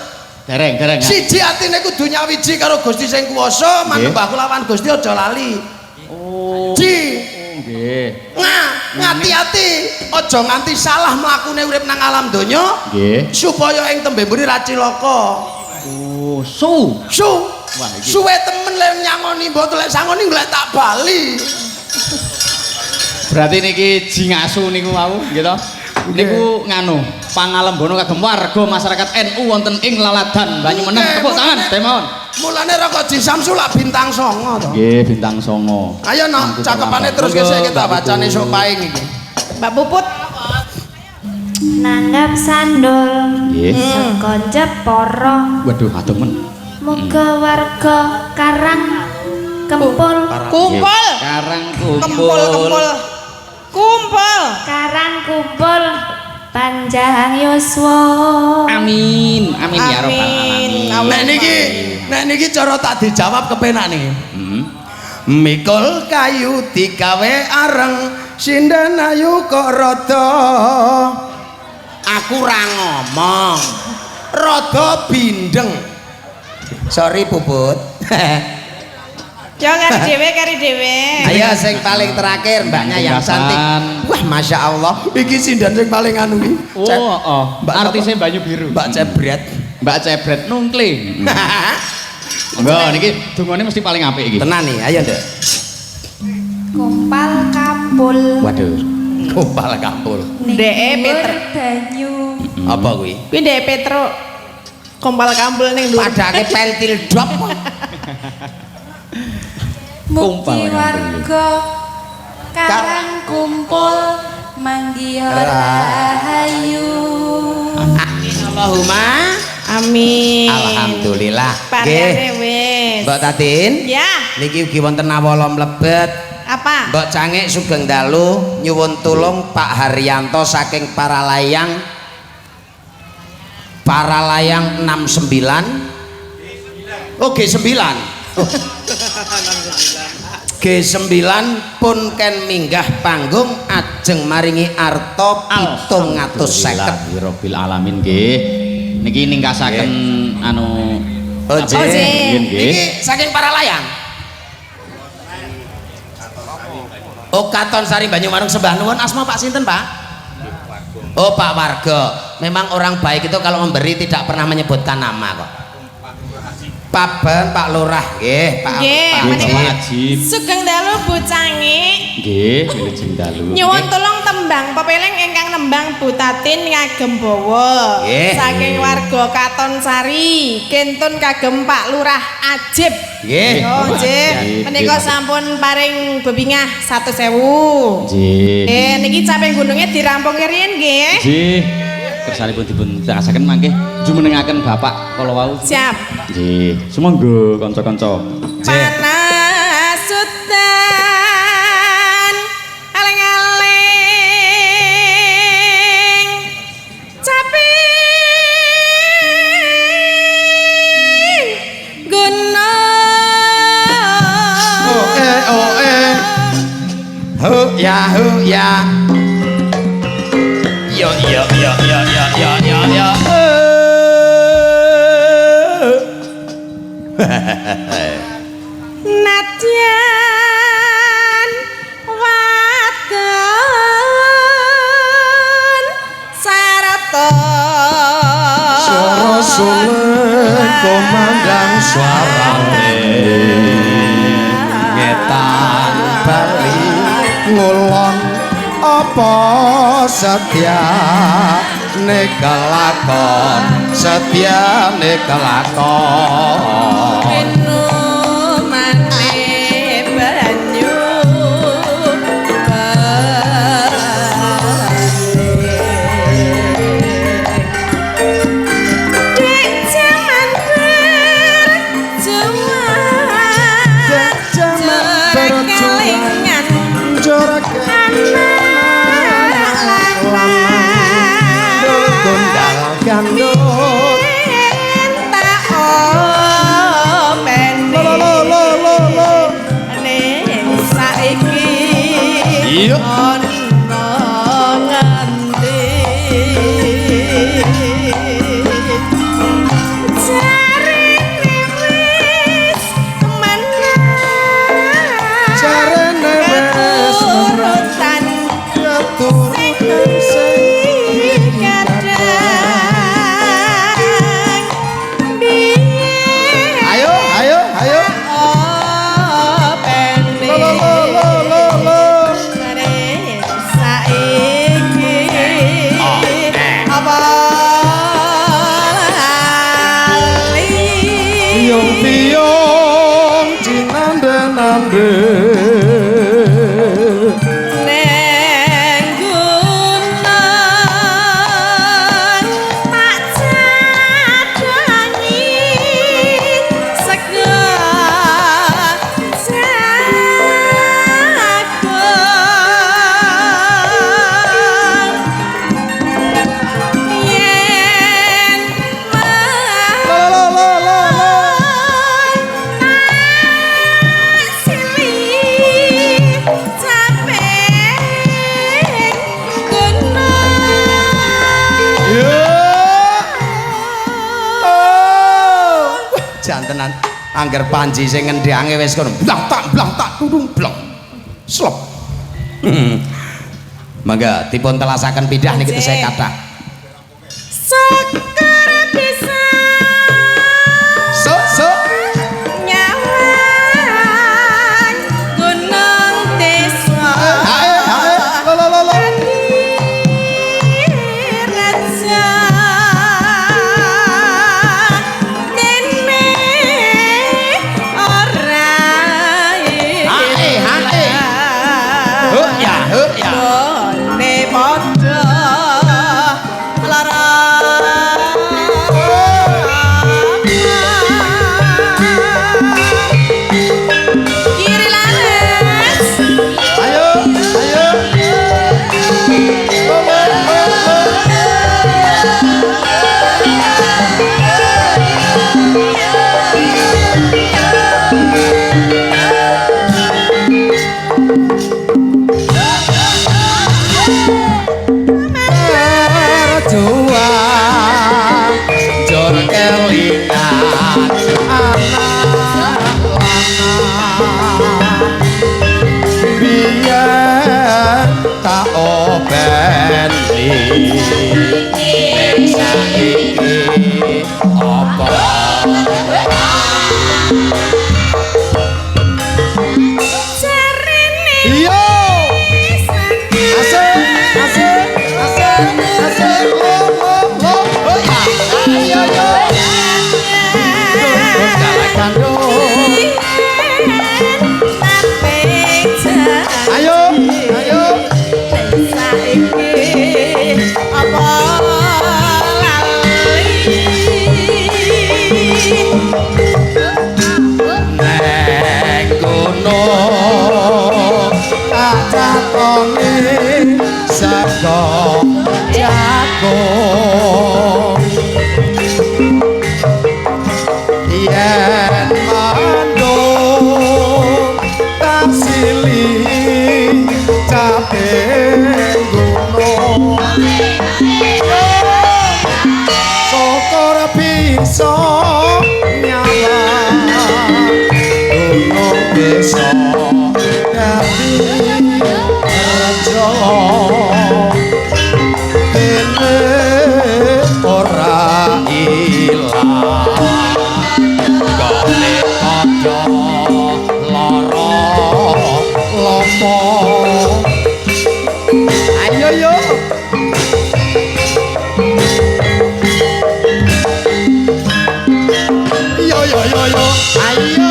[SPEAKER 3] Dereng, dereng.
[SPEAKER 1] Siji artine kudu nyawiji karo Gusti sing kuwasa, manembah kulawan Gusti aja lali.
[SPEAKER 3] Oh.
[SPEAKER 1] Ji
[SPEAKER 3] Nggih.
[SPEAKER 1] nga ngati-ati aja nganti salah mlakune urip nang alam donya
[SPEAKER 3] Nggih.
[SPEAKER 1] supaya ing tembe mburi ra cilaka.
[SPEAKER 3] Oh, su.
[SPEAKER 1] Su.
[SPEAKER 3] Wah, iki.
[SPEAKER 1] Suwe temen le nyangoni mbok lek sangoni golek tak bali.
[SPEAKER 3] Berarti niki jingasu niku wau, nggih to? Niku nganu, pangalembono kagem warga masyarakat NU wonten ing Laladan Banyumeneng.
[SPEAKER 1] Nggih,
[SPEAKER 3] Tepuk tangan, temon.
[SPEAKER 1] Mulane rokok Ji Samsu lak bintang 9 to.
[SPEAKER 3] Nggih, bintang 9.
[SPEAKER 1] Ayo no, cakepane terus
[SPEAKER 3] Monggo,
[SPEAKER 1] gesek kita
[SPEAKER 3] Mbak
[SPEAKER 1] bacane
[SPEAKER 3] Puput.
[SPEAKER 1] sok paing iki.
[SPEAKER 2] Mbak Puput.
[SPEAKER 6] Nanggap sandul.
[SPEAKER 3] Nggih.
[SPEAKER 6] Saka Jepara.
[SPEAKER 3] Waduh, aduh men.
[SPEAKER 6] Muga warga Karang Kempul.
[SPEAKER 2] Kumpul.
[SPEAKER 3] Karang kumpul.
[SPEAKER 2] Kempul kempul. Kumpul.
[SPEAKER 6] Karang kumpul panjang yuswa.
[SPEAKER 3] Amin. Amin ya rabbal
[SPEAKER 2] Amin.
[SPEAKER 3] alamin.
[SPEAKER 1] Nek niki cara tak dijawab kepenak niki.
[SPEAKER 3] Hmm.
[SPEAKER 1] Mikul kayu digawe areng, sinden ayu kok rada. Aku ra ngomong. Rada bindeng. Sorry Puput.
[SPEAKER 2] Ya kari dhewe, kari dhewe.
[SPEAKER 1] Ayo sing paling terakhir mbaknya yang cantik. Wah, Masya Allah. Iki sinden sing paling anu iki.
[SPEAKER 3] Oh, oh.
[SPEAKER 1] Mbak
[SPEAKER 3] Artisnya Banyu Biru.
[SPEAKER 1] Mbak Cebret.
[SPEAKER 3] Mbak Cebret nungkle. Monggo niki dungane mesti paling apik iki.
[SPEAKER 1] Tenan nih, ayo Nduk.
[SPEAKER 5] Kompal kampul.
[SPEAKER 3] Waduh.
[SPEAKER 1] Kumpal kampul.
[SPEAKER 2] Ndeke Petr.
[SPEAKER 5] Banyu.
[SPEAKER 1] Apa kuwi?
[SPEAKER 2] Kuwi ndeke Petro. Kompal kampul ning dhuwur.
[SPEAKER 1] Padake pentil dop.
[SPEAKER 6] Mugi warga Karang Kumpul manggiha rahayu.
[SPEAKER 1] Allahumma
[SPEAKER 2] amin.
[SPEAKER 1] Alhamdulillah.
[SPEAKER 2] Nggih. Wis.
[SPEAKER 1] Mbok Tatin.
[SPEAKER 2] Ya.
[SPEAKER 1] Niki ugi wonten awala mlebet.
[SPEAKER 2] Apa?
[SPEAKER 1] Mbok Cangik sugeng dalu nyuwun tulung Pak Haryanto saking Paralayang Paralayang 69. Oh, G9. G9 pun ken minggah panggung ajeng maringi arta 750.
[SPEAKER 3] Rabbil alamin nggih. Niki ningkasaken anu
[SPEAKER 1] Oh,
[SPEAKER 3] nggih.
[SPEAKER 1] Niki saking Paralayang. Oh, Katon Sari Banyuwarung sembah nuwun. Asma Pak sinten, Pak? Oh, Pak Warga. Memang orang baik itu kalau memberi tidak pernah menyebutkan nama kok. Pak Ben, Pak Lurah nggih, Pak.
[SPEAKER 2] Nggih,
[SPEAKER 3] Pak Ajib.
[SPEAKER 2] Sugeng dalu Bu Cangik.
[SPEAKER 3] Nggih, wilujeng dalu.
[SPEAKER 2] Nyuwun tulung tembang pepeling ingkang nembang Bu Tatin ngagem bawa. Saking warga Katon Sari, kentun kagem Pak Lurah Ajib.
[SPEAKER 1] Nggih.
[SPEAKER 2] Oh, nggih. Menika sampun paring bebingah 100.000.
[SPEAKER 3] Nggih.
[SPEAKER 2] Niki caping gununge dirampungke riyin nggih.
[SPEAKER 3] Nggih. Kersanipun dipun telasaken mangke jumenengaken Bapak kala wau.
[SPEAKER 2] Siap.
[SPEAKER 3] Nggih. Sumangga kanca-kanca.
[SPEAKER 2] Panas udan aling-aling caping gunung.
[SPEAKER 1] Oh eh oh eh. Hu ya hu ya. Yo yo yo yo yo yo yo yo.
[SPEAKER 2] Nadyan wadon sarata
[SPEAKER 1] swara suling komandang suarane ngetan bali ngulon apa setyane kelakon setyane kelakon
[SPEAKER 2] minumane banyu dek jaman berjuang kelingan
[SPEAKER 1] gondal gandul
[SPEAKER 2] minta openi
[SPEAKER 1] lo lo lo lo lo
[SPEAKER 2] ning saiki
[SPEAKER 1] iya
[SPEAKER 2] ana ngendi jarene wis menang
[SPEAKER 1] jarene wis
[SPEAKER 2] keturutan
[SPEAKER 1] keturutan sing ayo ayo ayo lo lo lo lo lo
[SPEAKER 2] saiki apa lali
[SPEAKER 1] piyong piyong cinande-nande
[SPEAKER 2] neng gunung tak cadangi sego jagung yen
[SPEAKER 1] lo lo lo lo lo Jantenan angger Panji sing ngendhange wis kono blang tak tudung blang slop. Mangga dipun telasaken pidah niki tesih kathah.
[SPEAKER 2] Syukur bisa
[SPEAKER 1] Sok sok
[SPEAKER 2] nyawang gunung desa.
[SPEAKER 1] Hae hae lo lo lo lo.
[SPEAKER 2] Raja dene ora
[SPEAKER 1] Ning saiki apa
[SPEAKER 2] Jarene
[SPEAKER 1] Iya. Asik, asik, asik, asik. Oh, oh, oh, oh, ya. Ayo, yo. Ayo, ayo.
[SPEAKER 2] Saiki apa lali
[SPEAKER 1] Neng gunung kacatone sego jagung yen mendung tasili caping gunung syukur bisa nyawang gunung bisa dadi raja dene ora ilang gone padha lara lopo. Ayo yo. Yo yo yo yo. Ayo.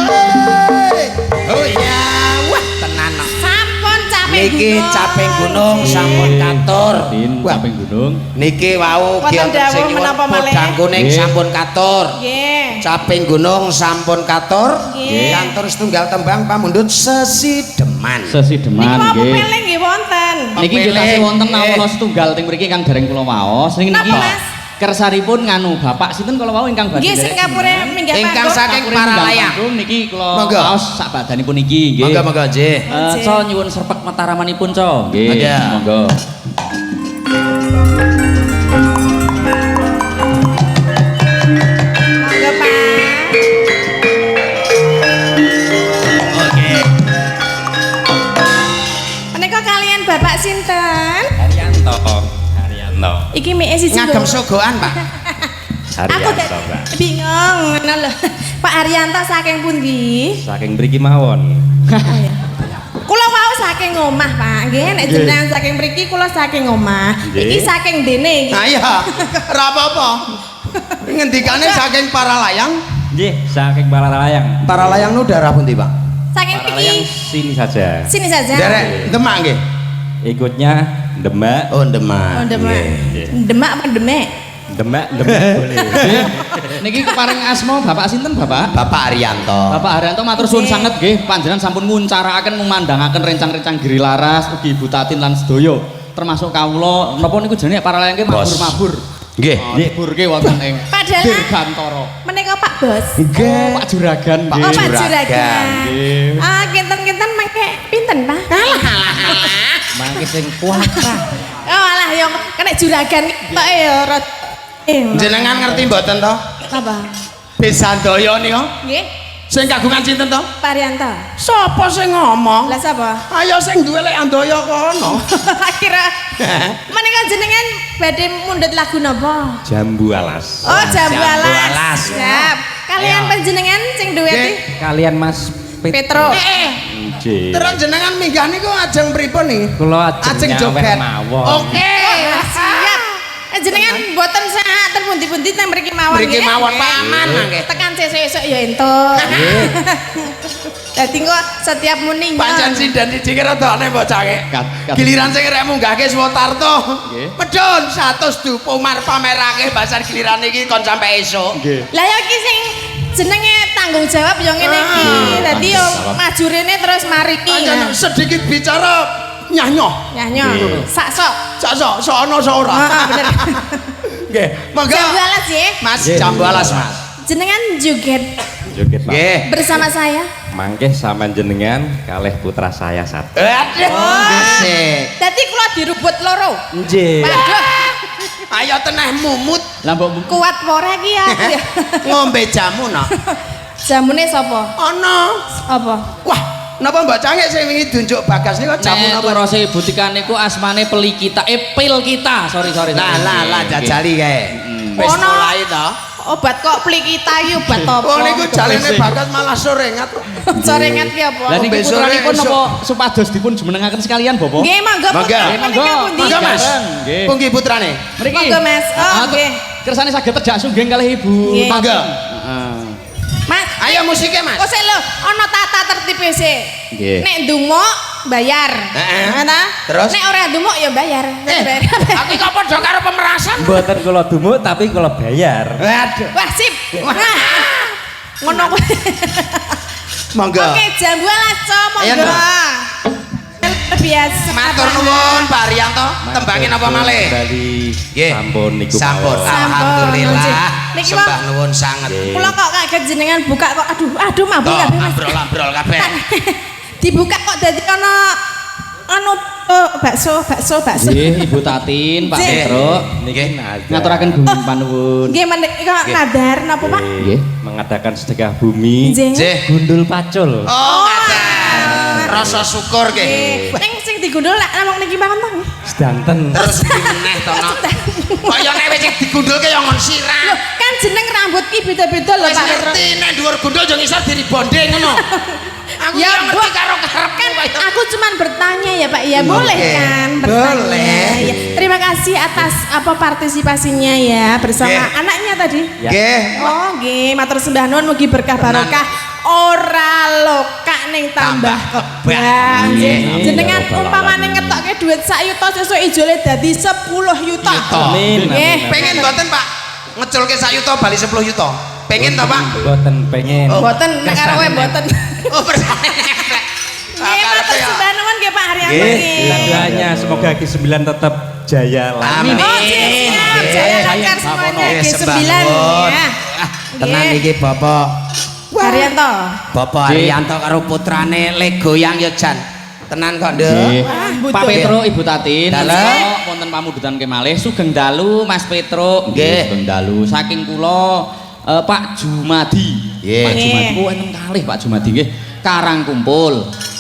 [SPEAKER 1] Oh ya, wah tenan.
[SPEAKER 2] Sampun caping
[SPEAKER 1] Niki caping gunung sampun katur. Wah,
[SPEAKER 3] Caping gunung.
[SPEAKER 1] niki wau
[SPEAKER 2] Wonten
[SPEAKER 1] ki wonten
[SPEAKER 2] dawuh
[SPEAKER 1] sing nyuwun
[SPEAKER 2] menapa malih?
[SPEAKER 1] podang kuning
[SPEAKER 3] Nggih.
[SPEAKER 1] sampun katur.
[SPEAKER 2] Nggih.
[SPEAKER 1] Caping gunung sampun katur.
[SPEAKER 2] Nggih.
[SPEAKER 1] Kantor setunggal tembang pamundhut sesideman.
[SPEAKER 3] Sesideman
[SPEAKER 2] Niku apa
[SPEAKER 3] nggih.
[SPEAKER 2] peling nggih wonten.
[SPEAKER 3] Niki nggih tasih wonten nawala setunggal teng mriki ingkang dereng kula waos. Niki
[SPEAKER 2] Napa, Mas?
[SPEAKER 3] Kersaripun nganu Bapak sinten kala wau ingkang badhe
[SPEAKER 2] Nggih sing
[SPEAKER 3] nderek
[SPEAKER 2] kapure minggah
[SPEAKER 1] Ingkang
[SPEAKER 2] panggung.
[SPEAKER 1] saking
[SPEAKER 3] Kapure minggah
[SPEAKER 1] Paralayang.
[SPEAKER 3] panggung niki kula
[SPEAKER 1] Monggo.
[SPEAKER 3] waos sak badanipun niki nggih.
[SPEAKER 1] Monggo monggo nggih.
[SPEAKER 3] Co nyuwun serpek mataramanipun co. Nggih.
[SPEAKER 1] Monggo.
[SPEAKER 3] Monggo.
[SPEAKER 2] Monggo Pak.
[SPEAKER 1] Oke.
[SPEAKER 2] Menika kalian Bapak sinten?
[SPEAKER 4] Haryanto. Haryanto.
[SPEAKER 2] Iki mike siji
[SPEAKER 1] Ngagem
[SPEAKER 2] lho.
[SPEAKER 1] sogokan, Pak.
[SPEAKER 2] Aku
[SPEAKER 4] Haryanto, Mbak.
[SPEAKER 2] bingung ngono lho. Pak Haryanto saking pundi?
[SPEAKER 4] Saking mriki mawon.
[SPEAKER 2] Kula wau saking omah, Pak. Nggih, nek jenengan saking mriki kula saking omah.
[SPEAKER 4] Nggih.
[SPEAKER 2] Iki saking dene iki.
[SPEAKER 1] Nah iya, ora apa-apa. Ngendikane saking Paralayang.
[SPEAKER 4] Nggih, saking Paralayang.
[SPEAKER 1] Paralayang nu daerah pundi, Pak?
[SPEAKER 2] Saking
[SPEAKER 4] Paralayang
[SPEAKER 2] mriki.
[SPEAKER 4] sini saja.
[SPEAKER 2] Sini saja.
[SPEAKER 1] Derek Demak nggih.
[SPEAKER 4] Ikutnya Demak.
[SPEAKER 1] Oh, Demak.
[SPEAKER 2] Oh, Demak.
[SPEAKER 4] Nggih.
[SPEAKER 2] Demak apa Demek?
[SPEAKER 4] Demak, Demak boleh.
[SPEAKER 3] Nggih. Niki keparing asma Bapak sinten Bapak?
[SPEAKER 1] Bapak Haryanto.
[SPEAKER 3] Bapak Haryanto matur suwun
[SPEAKER 2] Nggih.
[SPEAKER 3] sanget nggih panjenengan sampun nguncarakaken memandhangaken rencang-rencang Giri Laras ugi Ibu Tatin lan sedaya termasuk kawula napa niku jenenge Paralayang nggih
[SPEAKER 1] Bos.
[SPEAKER 3] mabur-mabur.
[SPEAKER 1] Nggih.
[SPEAKER 3] Nggih, burke wonten ing
[SPEAKER 2] Padahal
[SPEAKER 3] Dirgantara.
[SPEAKER 2] menika Pak Bos.
[SPEAKER 1] Nggih.
[SPEAKER 3] Oh, Pak Juragan
[SPEAKER 1] Pak
[SPEAKER 3] nggih.
[SPEAKER 2] Oh, Pak
[SPEAKER 1] Juragan.
[SPEAKER 2] Juragan.
[SPEAKER 3] Nggih.
[SPEAKER 2] Ah, kinten-kinten mangke pinten, Pak?
[SPEAKER 4] Mangke sing kuat.
[SPEAKER 2] Oh, alah yo kena juragan tok ya rot.
[SPEAKER 1] Jenengan ngerti mboten to?
[SPEAKER 2] Apa?
[SPEAKER 1] Besandaya nika
[SPEAKER 2] Nggih,
[SPEAKER 1] sing kagungan sinten to?
[SPEAKER 2] Pak Haryanto.
[SPEAKER 1] Sapa sing ngomong?
[SPEAKER 2] Lah sapa?
[SPEAKER 1] Ayo sing duwe lek andaya kono.
[SPEAKER 2] Kira menika jenengan badhe mundhut lagu napa?
[SPEAKER 4] Jambu alas.
[SPEAKER 2] Oh, Jambu
[SPEAKER 1] Jambu
[SPEAKER 2] Alas.
[SPEAKER 1] Alas.
[SPEAKER 2] Siap. Kalian
[SPEAKER 1] Ayo.
[SPEAKER 2] panjenengan sing duwe
[SPEAKER 1] Nggih.
[SPEAKER 4] Kalian Mas
[SPEAKER 2] Petro.
[SPEAKER 4] Nggih.
[SPEAKER 1] Terus jenengan minggah niku ajeng pripun niki?
[SPEAKER 4] Kula
[SPEAKER 1] Ajeng
[SPEAKER 4] ajeng
[SPEAKER 1] joget.
[SPEAKER 4] nyawer mawon.
[SPEAKER 1] Oke.
[SPEAKER 2] Siap. Jenengan mboten sehat ten pundi-pundi teng mriki mawon
[SPEAKER 1] Mriki
[SPEAKER 2] nggih.
[SPEAKER 1] mawon Pak aman mangke.
[SPEAKER 2] Tekan sesuk-esuk ya entuk. Dadi kok setiap muni
[SPEAKER 1] Pancen sinden siji ki rada aneh bocahe.
[SPEAKER 3] Kat-
[SPEAKER 1] Giliran sing rek munggahke Swatarto.
[SPEAKER 3] Nggih.
[SPEAKER 1] Medhun 100 dupo mar pamerake basan giliran iki kon sampe esuk.
[SPEAKER 3] Nggih.
[SPEAKER 2] Lah ya iki sing jenenge tanggung jawab ya ngene iki. Dadi yo
[SPEAKER 3] Tanggung jawab.
[SPEAKER 2] maju rene terus mari iki.
[SPEAKER 1] Pancen sedikit bicara nyanyo.
[SPEAKER 2] Nyanyo. Sak sok.
[SPEAKER 1] Sak sok sok ana sok ora.
[SPEAKER 2] Heeh, bener.
[SPEAKER 1] Nggih, monggo.
[SPEAKER 2] Jambu alas ya.
[SPEAKER 1] Mas jambu alas, Mas.
[SPEAKER 2] Jenengan joget
[SPEAKER 4] Joget Pak.
[SPEAKER 1] Nggih.
[SPEAKER 2] bersama saya.
[SPEAKER 4] Mangke sampean jenengan kalih putra saya satu.
[SPEAKER 1] Aduh. Asik.
[SPEAKER 2] Dadi kula dirubut loro.
[SPEAKER 4] Nggih.
[SPEAKER 2] Waduh,
[SPEAKER 1] Ayo teneh mumut
[SPEAKER 3] Lah mbok
[SPEAKER 2] kuat apa ora iki aku ya.
[SPEAKER 1] ngombe jamu no.
[SPEAKER 2] Jamune sapa?
[SPEAKER 1] Ana.
[SPEAKER 2] Apa?
[SPEAKER 1] Wah, Napa Mbak Cangik sing wingi diunjuk Bagas niku jamu
[SPEAKER 3] Nek
[SPEAKER 1] napa?
[SPEAKER 3] turose Ibu Tika niku asmane peli kita, pil kita. Sorry sorry.
[SPEAKER 1] Lah lah lah jajali kae. Wis
[SPEAKER 2] Ono.
[SPEAKER 1] mulai to.
[SPEAKER 2] Obat kok peli kita iki obat apa?
[SPEAKER 1] Wong niku jalene Bagas malah sorengat.
[SPEAKER 2] Sorengat ki apa?
[SPEAKER 3] Lah niki
[SPEAKER 1] Besok
[SPEAKER 3] putranipun
[SPEAKER 1] esuk.
[SPEAKER 3] napa supados dipun jumenengaken sekalian, Bapak?
[SPEAKER 2] Nggih, monggo
[SPEAKER 1] Monggo.
[SPEAKER 2] putra menika pundi?
[SPEAKER 1] Monggo Mas.
[SPEAKER 3] Nggih.
[SPEAKER 1] Punggi putrane.
[SPEAKER 3] Mriki.
[SPEAKER 2] Monggo, Mas. Oh,
[SPEAKER 3] Ah,
[SPEAKER 2] nggih.
[SPEAKER 3] Kersane saged tejak sunggeng kalih Ibu.
[SPEAKER 2] Nggih.
[SPEAKER 1] Monggo.
[SPEAKER 3] Heeh.
[SPEAKER 2] Mas,
[SPEAKER 1] Ayo musiknya Mas.
[SPEAKER 2] kok sik lho, ana tata tertibe sik.
[SPEAKER 3] Nggih.
[SPEAKER 2] Nek ndumuk bayar.
[SPEAKER 1] Heeh.
[SPEAKER 2] Nah,
[SPEAKER 1] Terus?
[SPEAKER 2] Nek ora ndumuk ya bayar.
[SPEAKER 1] Eh, aku kok padha karo pemerasan.
[SPEAKER 4] Mboten kula dumuk tapi kula bayar.
[SPEAKER 1] Waduh.
[SPEAKER 2] Wah, sip. Nah, ngono kuwi.
[SPEAKER 1] Monggo.
[SPEAKER 2] Oke, jambu alas,
[SPEAKER 1] Ayo,
[SPEAKER 2] monggo.
[SPEAKER 1] Nduk.
[SPEAKER 2] Biasa.
[SPEAKER 1] Matur nuwun Pak Haryanto, tembangin apa malih?
[SPEAKER 4] Kembali
[SPEAKER 1] Nggih.
[SPEAKER 4] sampun niku.
[SPEAKER 1] Sampun,
[SPEAKER 4] mawon.
[SPEAKER 1] alhamdulillah.
[SPEAKER 2] Niki
[SPEAKER 1] Sembah nuwun sanget.
[SPEAKER 4] Nggih.
[SPEAKER 2] Kula kok kaget jenengan buka kok aduh aduh mabuk
[SPEAKER 1] Toh,
[SPEAKER 2] kabeh Mas.
[SPEAKER 1] ambrol-ambrol kabeh.
[SPEAKER 2] Dibuka kok dadi ana anu oh, bakso bakso bakso.
[SPEAKER 3] Nggih, Ibu Tatin, Pak
[SPEAKER 2] Nggih.
[SPEAKER 3] Petro.
[SPEAKER 4] Niki nazar.
[SPEAKER 3] Ngaturaken gunging panuwun.
[SPEAKER 2] Nggih menika nadar napa Pak?
[SPEAKER 3] Nggih.
[SPEAKER 4] Mengadakan sedekah bumi.
[SPEAKER 2] Nggih.
[SPEAKER 1] Nggih.
[SPEAKER 4] Gundul pacul.
[SPEAKER 1] Oh, ngaten. Rasa syukur nggih.
[SPEAKER 2] Nggih. Ning sing digundul lak namung niki mawon to. nggih.
[SPEAKER 4] Sedanten.
[SPEAKER 1] Terus meneh to no. Kaya nek wis digundulke ya ngon sirah.
[SPEAKER 2] Loh, kan jeneng rambut ki beda-beda lho
[SPEAKER 1] Wis
[SPEAKER 2] Pak Petro.
[SPEAKER 1] ngerti nek dhuwur gundul yo ngisor diribonding ngono. Aku
[SPEAKER 2] Ya,
[SPEAKER 1] ya ngerti
[SPEAKER 2] Bu.
[SPEAKER 1] karo karepku
[SPEAKER 2] Kan
[SPEAKER 1] kaya.
[SPEAKER 2] aku cuman bertanya ya Pak ya, boleh
[SPEAKER 1] Oke.
[SPEAKER 2] kan bertanya.
[SPEAKER 1] Boleh.
[SPEAKER 2] Ya. Terima kasih atas apa partisipasinya ya bersama
[SPEAKER 1] Nggih.
[SPEAKER 2] anaknya tadi.
[SPEAKER 4] Ya.
[SPEAKER 1] Nggih.
[SPEAKER 2] Oh nggih, matur sembah nuwun mugi berkah barokah. Ora lokak ning tambah kebak.
[SPEAKER 1] Nggih.
[SPEAKER 2] Jenengan
[SPEAKER 4] Ya Rabbal
[SPEAKER 2] umpamane
[SPEAKER 4] alamin.
[SPEAKER 2] ngetokke dhuwit sak yuta sesuk ijole dadi 10 yuta.
[SPEAKER 1] Yuta.
[SPEAKER 4] Amin.
[SPEAKER 2] Nggih.
[SPEAKER 4] amin, amin.
[SPEAKER 1] Pengen mboten Pak ngeculke sak yuta bali 10 yuta. Pengen to Pak?
[SPEAKER 4] Mboten pengen.
[SPEAKER 1] Oh.
[SPEAKER 2] Mboten nek karo kowe mboten.
[SPEAKER 1] Oh, bersama.
[SPEAKER 2] Nggih, matur sembah nuwun nggih Pak Haryanto
[SPEAKER 4] Nggih,
[SPEAKER 2] nggih.
[SPEAKER 4] doanya semoga G9 tetap jaya
[SPEAKER 1] Amin.
[SPEAKER 4] lancar.
[SPEAKER 2] Oh, siap, jaya lancar semuanya
[SPEAKER 1] Nggih,
[SPEAKER 2] G9
[SPEAKER 1] sembah nuwun.
[SPEAKER 2] ya.
[SPEAKER 1] Ah, Tenan iki Bapak.
[SPEAKER 2] Haryanto.
[SPEAKER 1] Bapak Haryanto karo putrane le goyang ya jan. Tenan kok, Nduk.
[SPEAKER 3] Nggih.
[SPEAKER 2] Wah,
[SPEAKER 3] Pak Petro, Ibu Tatin,
[SPEAKER 1] Dalem.
[SPEAKER 3] menika wonten pamundutan kemalih sugeng dalu Mas Petro.
[SPEAKER 1] Nggih.
[SPEAKER 3] Sugeng dalu. Saking kula Pak Jumadi.
[SPEAKER 1] Nggih.
[SPEAKER 3] Pak Jumadi
[SPEAKER 2] Nggih.
[SPEAKER 3] oh enten kalih Pak Jumadi nggih. Karangkumpul.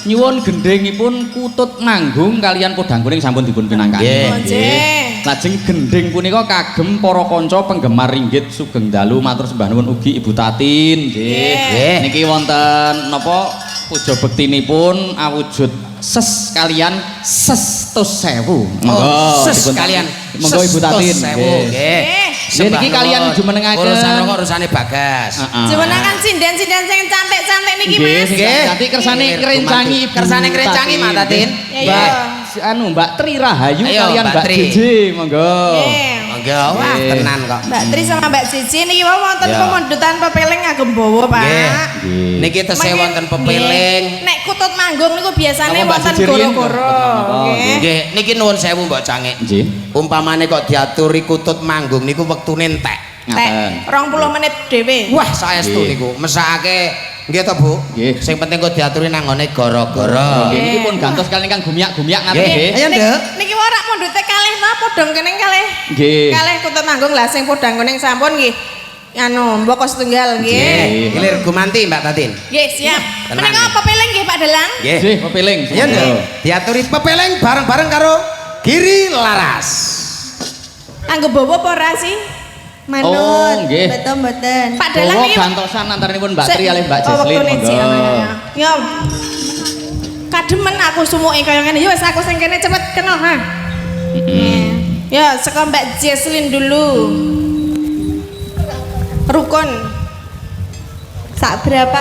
[SPEAKER 3] Nyuwun gendhingipun kutut manggung kalian podang kuning sampun dipun pinangkani.
[SPEAKER 1] Nggih.
[SPEAKER 2] Oh, nggih.
[SPEAKER 3] Lajeng gendhing punika kagem para kanca penggemar ringgit sugeng dalu matur sembah nuwun ugi Ibu Tatin. Nggih.
[SPEAKER 1] Nggih.
[SPEAKER 3] Niki wonten napa puja bektinipun awujud ses kalian ses tus sewu.
[SPEAKER 1] Oh, ses kalian.
[SPEAKER 3] Monggo Ibu Tatin.
[SPEAKER 1] Sewu.
[SPEAKER 3] Nggih.
[SPEAKER 1] Nggih.
[SPEAKER 3] Nggih, niki kalian jumenengaken.
[SPEAKER 1] Urusan rokok urusane Bagas.
[SPEAKER 3] Heeh.
[SPEAKER 2] Jumenengaken sinden-sinden sing cantik-cantik niki
[SPEAKER 3] Nggih,
[SPEAKER 2] Mas.
[SPEAKER 3] sing
[SPEAKER 1] Nggih.
[SPEAKER 3] cantik kersane ngrencangi Ibu.
[SPEAKER 1] Kersane ngrencangi, Mak Tatin.
[SPEAKER 2] Ya,
[SPEAKER 3] Mbak
[SPEAKER 2] ya.
[SPEAKER 3] anu Mbak Tri Rahayu
[SPEAKER 1] Ayo,
[SPEAKER 3] kalian
[SPEAKER 1] Mbak
[SPEAKER 3] Mbak
[SPEAKER 1] Tri.
[SPEAKER 3] JJ monggo.
[SPEAKER 2] Nggih.
[SPEAKER 1] Monggo, wah
[SPEAKER 3] Nggih.
[SPEAKER 1] tenan kok.
[SPEAKER 2] Mbak Tri sama Mbak Cici niki wau wonten
[SPEAKER 1] Ya.
[SPEAKER 2] pemundutan pepeling ngagem bawa, Pak.
[SPEAKER 1] Nggih.
[SPEAKER 3] Nggih.
[SPEAKER 1] Niki tesih
[SPEAKER 2] Mangke-
[SPEAKER 1] wonten pepeling.
[SPEAKER 2] Nggih. Nek kutut manggung niku biasane
[SPEAKER 3] Napa Mbak
[SPEAKER 2] wonten
[SPEAKER 3] Cici riyin?
[SPEAKER 2] goro-goro.
[SPEAKER 3] Napa?
[SPEAKER 2] Nggih.
[SPEAKER 1] Nggih, niki nuwun sewu Mbok Cangik.
[SPEAKER 3] Nggih.
[SPEAKER 1] Umpamane kok diaturi kutut manggung niku wektune entek.
[SPEAKER 2] Tek
[SPEAKER 3] Ngaten.
[SPEAKER 2] 20 menit dhewe.
[SPEAKER 1] Wah, saestu
[SPEAKER 3] Nggih.
[SPEAKER 1] niku mesakake nggih to, Bu?
[SPEAKER 3] Nggih.
[SPEAKER 1] Sing penting kok diaturi nang nggone goro-goro.
[SPEAKER 3] Nggih niki pun gantos kalian kang gumyak-gumyak ngaten
[SPEAKER 1] Nggih.
[SPEAKER 3] nggih.
[SPEAKER 1] Ayo, Nduk.
[SPEAKER 2] Niki wae rak mundute kalih ta podhong kuning kalih.
[SPEAKER 3] Nggih.
[SPEAKER 2] Kalih kutut manggung lah sing podhang kuning sampun nggih. Anu, mboko setunggal nggih.
[SPEAKER 1] Nggih. Gilir gumanti Mbak Tatin.
[SPEAKER 2] Nggih, siap.
[SPEAKER 1] Tenang.
[SPEAKER 2] Menika pepeling nggih Pak Dalang?
[SPEAKER 1] Nggih.
[SPEAKER 3] Nggih, pepeling.
[SPEAKER 1] Ayo, Nduk. Diaturi pepeling bareng-bareng karo Giri Laras.
[SPEAKER 2] Anggo bawa apa ora sih?
[SPEAKER 6] Manut.
[SPEAKER 3] Oh, nggih.
[SPEAKER 6] Betul mboten.
[SPEAKER 2] Pak Dalang
[SPEAKER 3] Bawa
[SPEAKER 2] niki
[SPEAKER 3] gantosan antaranipun Mbak
[SPEAKER 2] Sik.
[SPEAKER 3] Tri kalih Mbak
[SPEAKER 2] Oh,
[SPEAKER 3] Jesslyn
[SPEAKER 2] wektune sik,
[SPEAKER 3] monggo.
[SPEAKER 2] Ya. Kademen aku sumuke kaya ngene. Ya wis aku sing kene cepet kenal ha. Ya, saka Mbak Jesslyn dulu. Rukun.
[SPEAKER 6] Sak berapa